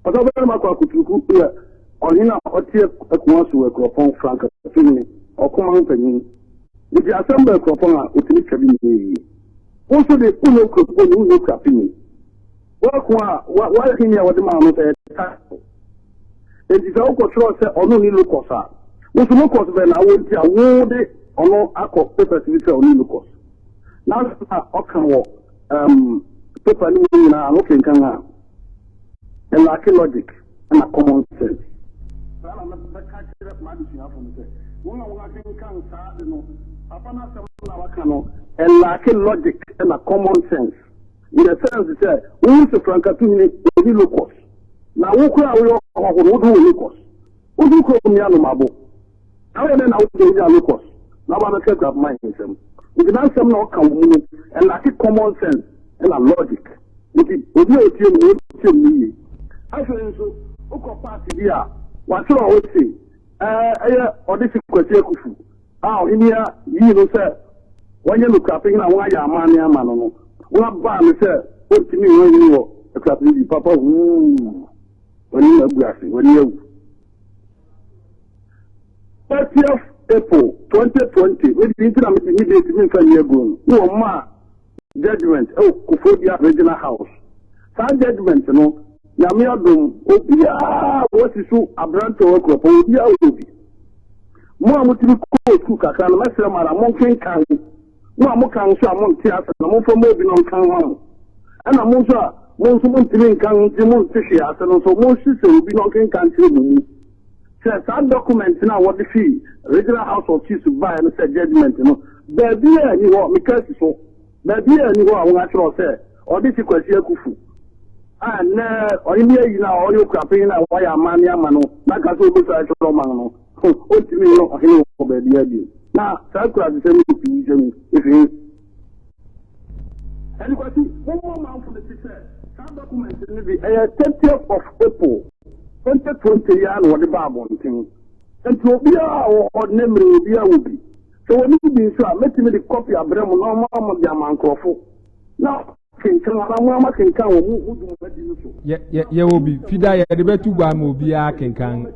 Ɔsabarima kɔ akuturuku yɛ ɔhene a ɔte akonnwa so wɔ Akuapɔn, Frankatuhene, ɔkoman panyin. Nti asɛm ba Akuapɔn a, ɔtumi twa bi nyɛ yie. Wo nso de, wonyɛ Okuapɔni, wonyɛ Okuapeni. W'ako a w'ahenni a wɔde maa no sɛ ɛyɛ title. Enti sɛ wokɔtwerɛ sɛ ɔno ne locus a, wo nso locus bɛn na wowɔ nti a wode ɔno akɔ papers bi sɛ ɔne locus? N'asɛm a ɔka wɔ um, paper no mu nyinaa no kenkan a, ɛlaake logic na common sense. Saa na mɛka kyerɛ m'adesuafo no sɛ wɔn a wɔakenkan saa ade no, papa no asɛm na waka no, ɛlaake logic na common sense. In the sense sɛ wohu sɛ frankatuhene ɔni locus na wo koraa a woyɛ ɔhɔho no wode wɔ locus woso kurom ni anomabo na woyɛ dɛn na wode wonya locus na woba bɛka akuapoma nsɛm nti n'asɛm na ɔka wɔ mu no ɛlake common sense ɛna logic nti obi a ɔtie mu no ɔtie mu no yie. Afei nso wokɔ party bi a watwerɛ hɔ se ɛyɛ ɔde se Kwasi Akufu a ɔhene a yii no sɛ wɔnyɛ no kurapehene a wɔayɛ amanne ama no no, wɔabaa no sɛ ɔntumi nyɛ ɔhene wɔ akurapehene bi. Papa huu, w'anim agu ase, w'ani awu. 30th April 2020, me de nti na me date memfa nni agorɔ no, ne wɔn maa judgement ɛwɔ Koforidua Regional House. Saa judgement no, Nyame adom, obiara wɔsi so aberante wɔ kuropɔn, obiara wɔ bi. Mo a motumi kɔɔ sukuu kakra no, mɛsrɛ mo ara, monkenkan. Mo a moka nso a monte ase no, momfa ma obi na ɔnkan ma mo. Ɛna mo nso a. mo nso montumi nka nti monte hwee ase no nso, monhyehyɛ obi na ɔnkenka nkyerɛ mo mu sɛ saa document no a wɔde fii Regional House of Chiefs baeɛ no sɛ judgment no, baabiara nni hɔ, meka asi so, baabiara nni hɔ a wɔatwerɛ sɛ ɔde si Kwasi Akufu a nnɛ ɔhene ayi no a ɔyɛ okuapanyin a wayɛ amanne ama no na aka sɛ ɔbɛsua akyerɛ ɔman no ho, ɔntumi nyɛ ɔhene wɔ baabiara bio. Na saa kurasesɛm yi pii sɛm yi efi he? Ɛne Kwasi, mommɔ ɔmanfo no ti sɛ saa document no bi, ɛyɛ 30th of April 2020 yi ara na wɔde baa abɔnten. Enti obiara a ɔwɔ hɔ nnɛ mmere obiara wɔ bi. Sɛ wɔnni bi nso a, mɛtumi de kɔpi abrɛ mo na wɔama mo de ama nkurɔfo. Na kenkan anaa mo ara moakenkan wɔ mo mo dwumadi no so. Yɛ yɛ yɛwɔ bi fida yɛde bɛto gua ama obiara kenkan.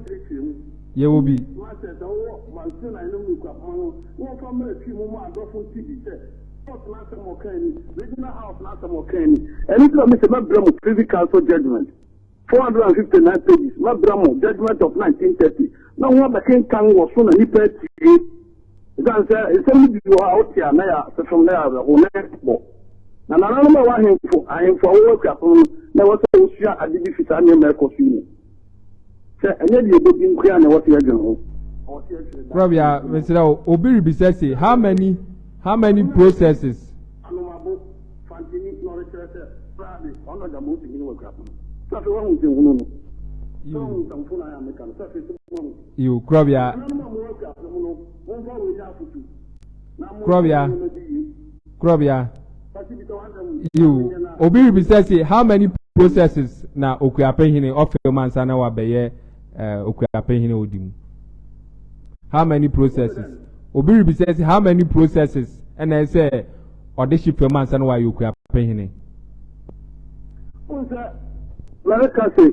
Yɛwɔ bi. Sɛ sɛ wowɔ Mansin a ɛnom ne Kuapoma no na wɔmfa mmra twi mu ma adɔfo nte bi sɛ House no asɛm ɔkan ni, Regional House no asɛm ɔkan ni. Ɛno nti na mese mɛbrɛ mo Privy Council Judgment, 459 pages, mɛbrɛ mo Judgment of 1930 na ho abɛkenkan wɔ so na nnipa atie. Esiane sɛ nsɛm no bi wɔ hɔ a wote a na yɛ asefem na yɛ awerɛhow na yɛ bɔ. Na nananom a ɛwɔ ahemfo ahemfo a wɔwɔ akuapem no na ɛwɔ sɛ wosua ade bi fi saa nneɛma a ɛkɔ so yi mu. Sɛ ɛnyɛ deɛ ebedi nko ara na ɛwɔ sɛ yɛdwen ho. Ɛwɔ sɛ yɛhwɛ daakye Korɔbea, nso. mesrɛ wo, obi rebisa se, how many, how many processes? Anomabo, Fantini na ɔrekyerɛ sɛ koraa de ɔno na gyama osi hene wɔ akuapem. Sɛ afei woahu nsɛnhunu no? Sɛ woahu nsɛmfo no a ɛyɛ a meka no? Sɛ afei sɛ moahu? Yo, Korɔbea. Korɔbea. Korɔbea. Yo, obi rebisa se how many processes na Okuapehene ɔfɛ mu ansa na wabɛyɛ uh, Okuapehene odi mu? How many processes? Obi rebisa se how many processes ɛna ɛsɛ ɔde hye fam ansa na wayɛ Okuapehene? Sɛ mɛreka se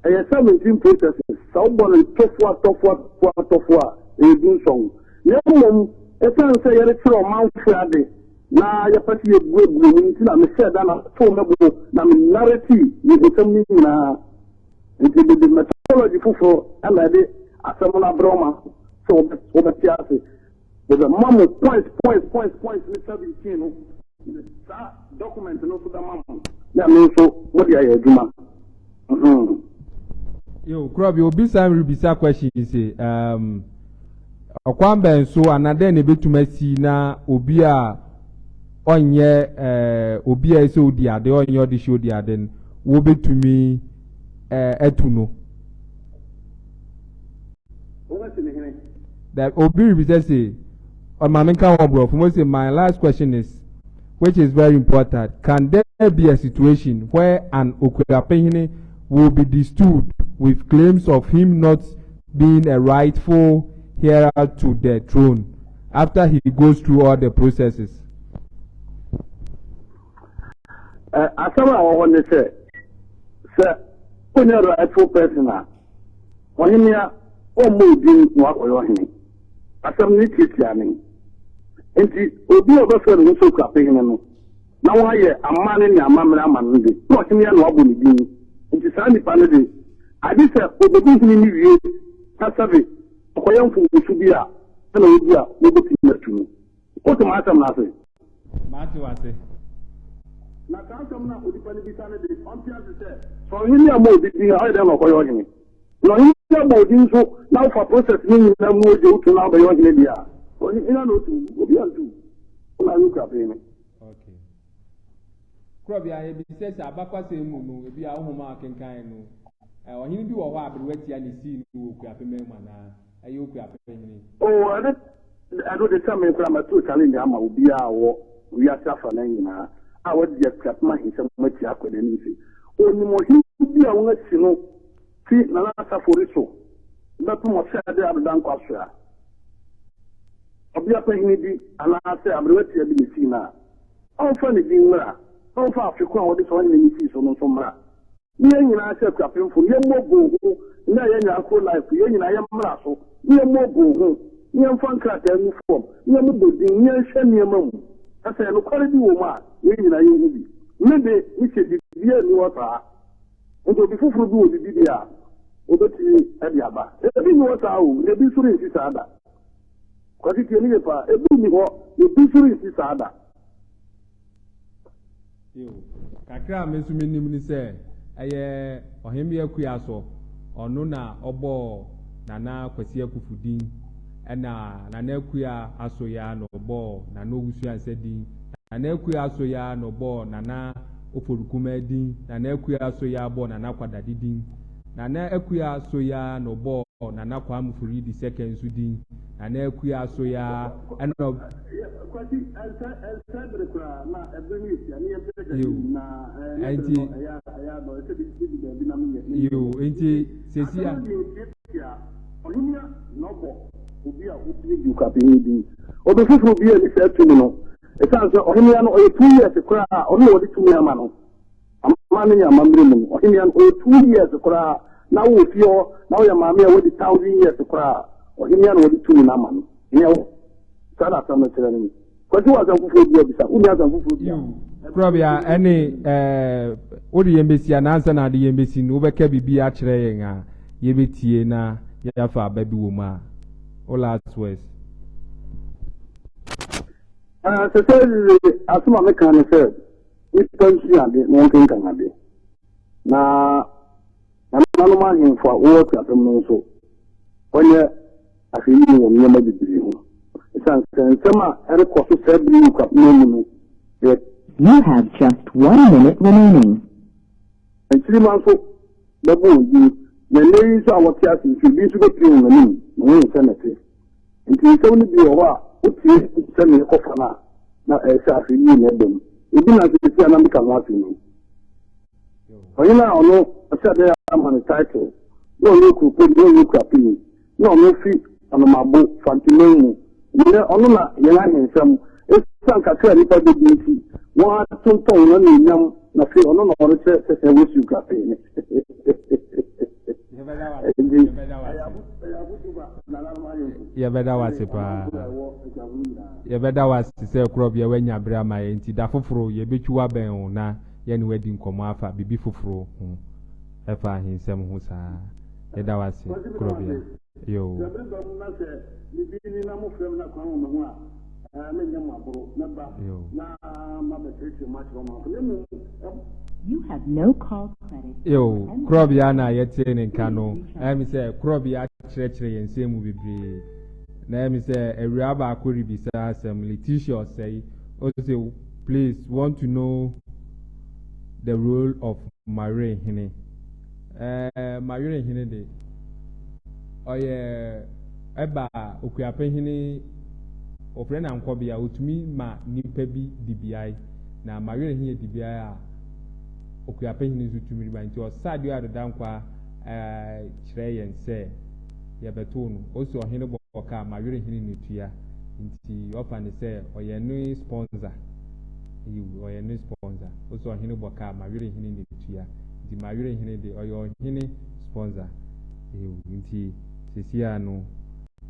Ɛyɛ 17 processes, sɛ wobɔ no tɔfoa tɔfoa tɔfoa tɔfoa a, ɛyɛ dunson. Na mmom, ɛsiane sɛ yɛrekyerɛ ɔmanfo ade na yɛpɛ sɛ yɛbuebue mu nti na mehyɛɛ da na metoo me bo na me narrative me nsɛm no nyinaa. Nti mede methodology foforo na ɛde asɛm no abrɛ ɔmanfo sɛ wɔbɛte ase. Wɔbɛma mo points points points points ne 17 no. Saa document no nso bɛma mo na ɛno nso mode ayɛ adwuma. Mhm. Yo, Kurɔbi, obi san rebisa question se, um, ɔkwan bɛn so anaa dɛn na ebetumi asi na obi a ɔnyɛ eh, obi a ɛsɛ odi ade, ɔnyɛ ɔde hyɛ odi ade no, wobetumi eh, atu no? Wobɛsi ne hene. That obi rebisa se, ɔma menka wɔ borɔfo mo se, my last question is, which is very important, can there be a situation where an Okuapehene will be destooled with claims of him not being a rightful heir to the throne after he goes through all the processes? Asɛm a ɛwɔ hɔ ne sɛ, sɛ wonyɛ rightful person a, ɔhemmea ɔmmɔ wo din na wakɔyɛ ɔhene. Asɛm no tiatia ne. Enti obi a ɔbɛfrɛ ne ho sɛ Okuapehene no, na wayɛ amanne ne amammerɛ ama no de, na ɔhemmea na wabɔ ne din. Enti saa nipa no de, agye sɛ obedi hene no wie na sɛbe ɔkɔyɛ mfomso bi a, ɛna obi a wobetumi atu no. Wote m'asɛm no ase? Mate w'ase. Na saa asɛm no a onipa no bisa no de, ɔnte ase sɛ, sɛ ɔhene ammɔ obi din a, ɔyɛ dɛn na ɔkɔyɛ ɔhene? Na ɔhene abɔ wo din nso na wofa process no nyinaa mu ogye wo to na wobɛyɛ ɔhene deɛ a, ɔhene hena na otu wo? Obi antu wo. Wo na ayɛ okuapɛn no. Okay. Korɔbea, yɛbisa sɛ abakwasɛm mu no, ebi a wo nhoma a wokenkan no, ɔhene bi wɔ hɔ a aberewa tia ne sii no wɔ Okuapemman mu anaa? Ɛyɛ Okuapehene. Oh, ɛno ɛno de sɛ me koraa mɛto challenge ama obiara a ɔwɔ wiase afanan nyinaa a wadi Akuapem ahensɛm akyi akɔ n'anim se onim ɔhene bi a wɔasi no fi Nana Safori so bɛpem ɔsɛɛde Ado Dankwa so a ɔbea panyin bi anaasɛ aberewa tia bi na esii no a, ɔmfa ne din mmra na ɔmfa afe ko a wɔde saa ɔhene no sii so no nso mmra. Ne yɛn nyinaa sɛ Akuapemfo no, yɛmmɔ boo ho nnɛ a yɛanya Akro Life yi, yɛn nyinaa yɛmmra so na yɛmmɔ boo ho, na yɛmfa nkrataa ngu fam, na yɛmmobɔ din, na yɛnhwɛ nneɛma mu, na sɛ nokware bi wɔ mu a, yɛn nyinaa yɛnhu bi. Me de, mise biribiara nni hɔ saa. Nti obi foforo bi wɔ biribi deɛ a, obetumi de aba. Ebi nni hɔ saa o, na ebi nso rensi saa da. Kwasi tie me yie paa, ebi nni hɔ, na ebi nso rensi saa da. Yo. Kakra a me nso menim ne sɛ ɛyɛ Ɔhemmea Akuaso, ɔno na ɔbɔɔ Nana Kwasi Akuffo din, ɛna Nana Akua Asoya na ɔbɔɔ Nana Owusu Ansah din, Nana Akua Asoya na ɔbɔɔ Nana Ofori Kumaa din, Nana Akua Asoya bɔɔ Nana Kwadade din, Nana Akua Asoya na ɔbɔɔ Nana Kwame Ofori the second nso din, Nana Akua Asoya ɛna ɔ. Kwasi, ɛnsɛ ɛnsɛ bere koraa na ɛbere no yɛ tia ne yɛn pɛ Yiw. na ɛɛ ne bere Ɛnti no ɛyɛ ɛyɛ adɔ ɛsɛ bi bi baabi na meyɛ ne yiw, nti sɛsi asɛm a. no deɛ tiatia ɔhene na ɔbɔ obi a wopie di okuapɛni din. Obi foforɔ bi a ni saa tumi no, ɛsiane sɛ ɔhene no ɔyɛ 2 years koraa, ɔno na wɔde tumi ama no. Ama no nyɛ amammerɛ mu no, ɔhene no ɔyɛ 2 years koraa na wowɔ fie hɔ na woyɛ maame a wadi 1,000 years koraa, ɔhene na wɔde tumi no ama no. Nyɛ saa na asɛm no kyerɛ no ni. Kwasi, wɔ asɛm foforɔ bi abisa, wonni asɛm foforɔ bi a? Yiw, Korɔbea, ɛne wode yɛn bɛsi anaasɛ na ade yɛn bɛsi no, wobɛka biribi akyerɛ yɛn a yɛbɛtie na yɛafa aba bi wɔ mu a, wo last words. Sɛ asɛm a meka ne sɛ nipa nsua ade na wɔnkenkan ade, na nananom ahemfo a wɔwɔ akuapem no nso wɔnyɛ ahwɛyie wɔ nneɛma bebree ho, ɛsiane sɛ nsɛm a ɛrekɔ so saa bere yi akuapem mu no yɛ You have just 1 minute remaining. Nkyirima nso bɛbɔ wɔn din, na nnɛ yi nso a wɔte ase nso, ebi nso bɛpie wɔn anim na wɔn nsɛm ɛte. Nti nsɛm no bi wɔ hɔ a wotie sɛ ne ɛkɔfa no a, na ɛyɛ sɛ ahwɛyie na ɛba mu. Ebi na sisi a na meka ho asɛm yi, ɔhene a ɔno ɔhyɛ dɛ ama ne title na ɔyɛ kuropɔn na ɔyɛ kurapini na ɔno fi Anomabo Fanteman mu. Nnɛ ɔno na yɛn ahensɛm esan kakra a nipa bɛdi nti wɔn atontɔn wɔn anuonyam, na afei ɔno na ɔrekyerɛ sɛ wɔsi kurapini. Nti ɛyɛ abutu ba nananom ahemfo. Yɛbɛda wo ase paa, yɛbɛda wo ase sɛ Korɔbea woanya berɛ ama yɛn. Nti da foforo yɛbɛtwi wabɛn wo na yɛne wadi nkɔmmɔ afa biribi foforo ho, ɛfa ahensɛm ho saa. Yɛda wo ase, Korɔbea. Yo. Sɛ bere ba mu na sɛ bibi ni na mofrɛ me na kwan wɔ me ho a, menyɛ mo aboro, mɛba Yo. na mabɛkyerɛkyerɛ mu akyerɛ ɔmanfo, na mmom You have no call credit. Yo, Korɔbea na yɛte ne nka no. Ɛmi sɛ Korɔbea kyerɛkyerɛ yɛn nsɛm mu bebree, na ɛmi sɛ awura baako rebisa asɛm. Letitia Ɔsɛe ɔsɛ, "Please, want to know the role of Mawerehene." Mawerehene de, ɔyɛ ɛba Okuapehene, ɔfrɛ no ankɔbea. Otumi ma nipa bi di beae, na Mawerehene yɛ di beae a Okuapehene nso tumi ba. Nti ɔsa deɛ adeda nkwa kyerɛ yɛn sɛ yɛbɛtoo no osi ɔhene bɔ kaa Mawerehene ne tua. Nti ɔfa ne sɛ ɔyɛ ne sponsor. Yiw, ɔyɛ ne sponsor. Osi ɔhene bɔ kaa Mawerehene ne tua, nti Mawerehene de, ɔyɛ ɔhene sponsor. Yiw, nti sisi a no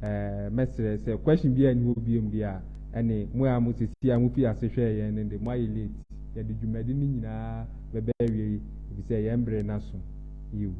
mɛsrɛ sɛ question bi a ɛni hɔ biem deɛ a, ɛne mo a mo sisi a mo fi ase hwɛ yɛn no de, mo ayɛ late. Yɛde dwumadi no nyinaa bɛbɛ awie efisɛ yɛn bere na so. Yiw,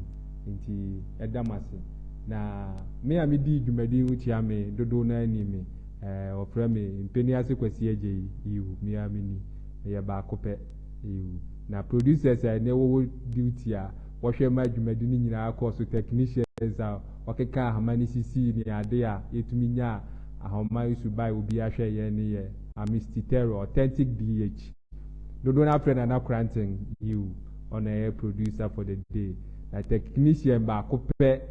nti ɛda mo ase. Na me a medi dwumadi ho kyia me dodow no ani me wɔfrɛ me Mpani Ase Kwasi Agye yi. Yiw, me a me ni meyɛ baako pɛ. Yiw, na producers a ɛnɛ wɔwɔ duty a wɔhwɛ ma dwumadi no nyinaa kɔ so, technicians a wɔkeka ahoma no sisii ne ade a yɛtumi nya ahoma yi so bae obi ahwɛ yɛn ne yɛ Amisti Terror Authentic DH, dodoɔ no afrɛ Nana Koranten. Yiw, ɔna ɛyɛ producer for the day, na technician baako pɛ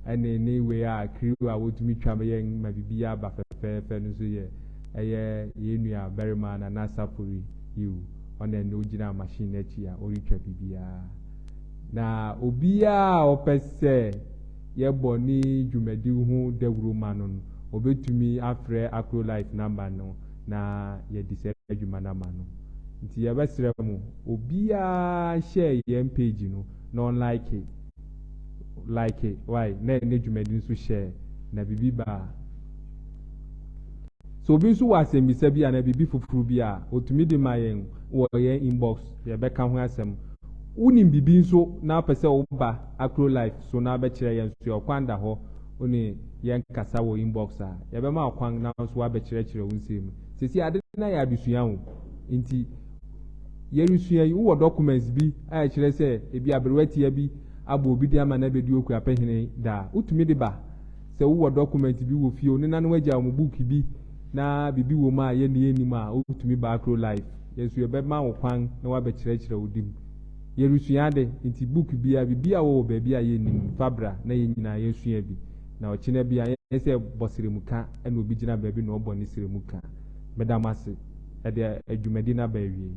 ɛne ne wei a crew a wɔtumi twa yɛn ma biribi aba fɛfɛɛfɛ no nso yɛ ɛyɛ yɛn nua barima Nana Safori. Yiw, ɔna ɛna ogyina machine n'akyi a ɔretwa biribiara. Na obiara a ɔpɛ sɛ yɛbɔ ne dwumadi ho dawuro ma no, obetumi afrɛ Acro Life number no na yɛde sɛ adwuma no ama no. Nti yɛbɛsrɛ mo, obiara hyɛ yɛn page no na ɔnlike like why na ɛne dwumadi nso hyɛ na biribi ba a. So obi nso wɔ asɛmmisa bi anaa biribi foforɔ bi a, otumi de ma yɛn wɔ yɛn inbox, yɛbɛka ho asɛm. Wonim biribi nso na apɛ sɛ woba Acro Life so na abɛkyerɛ yɛn so, yɛ ɔkwan da hɔ. Wo ne yɛn kasa wɔ inbox a, yɛbɛma ɔkwan na nso wabɛkyerɛkyerɛ wo nsɛm mu. Sɛsi ade na yɛ adesua o, nti. Yɛresua yi, wowɔ documents bi a ɛkyerɛ sɛ ebi aberewatia bi abɔ obi din ama no abɛdi Okuapɛhene da a, wotumi de ba. Sɛ wowɔ document bi wɔ fie, wo nenanom agya wɔn book bi na biribi wɔ mu a yɛn de yɛnnim a, wotumi ba Akro Life. Yɛn nso yɛbɛma wo kwan na woabɛkyerɛkyerɛ wo de mu. Yɛresua ade, nti book biara, biribi a wɔwɔ baabi a yɛnnim no, fa bra na yɛn nyinaa yɛnsua bi. Na ɔkyena bi a, ɛnyɛ sɛ bɔ srɛmuka na obi gyina baabi na ɔbɔ ne srɛmuka. Meda mo ase. Ɛde dwumadi no aba awiei.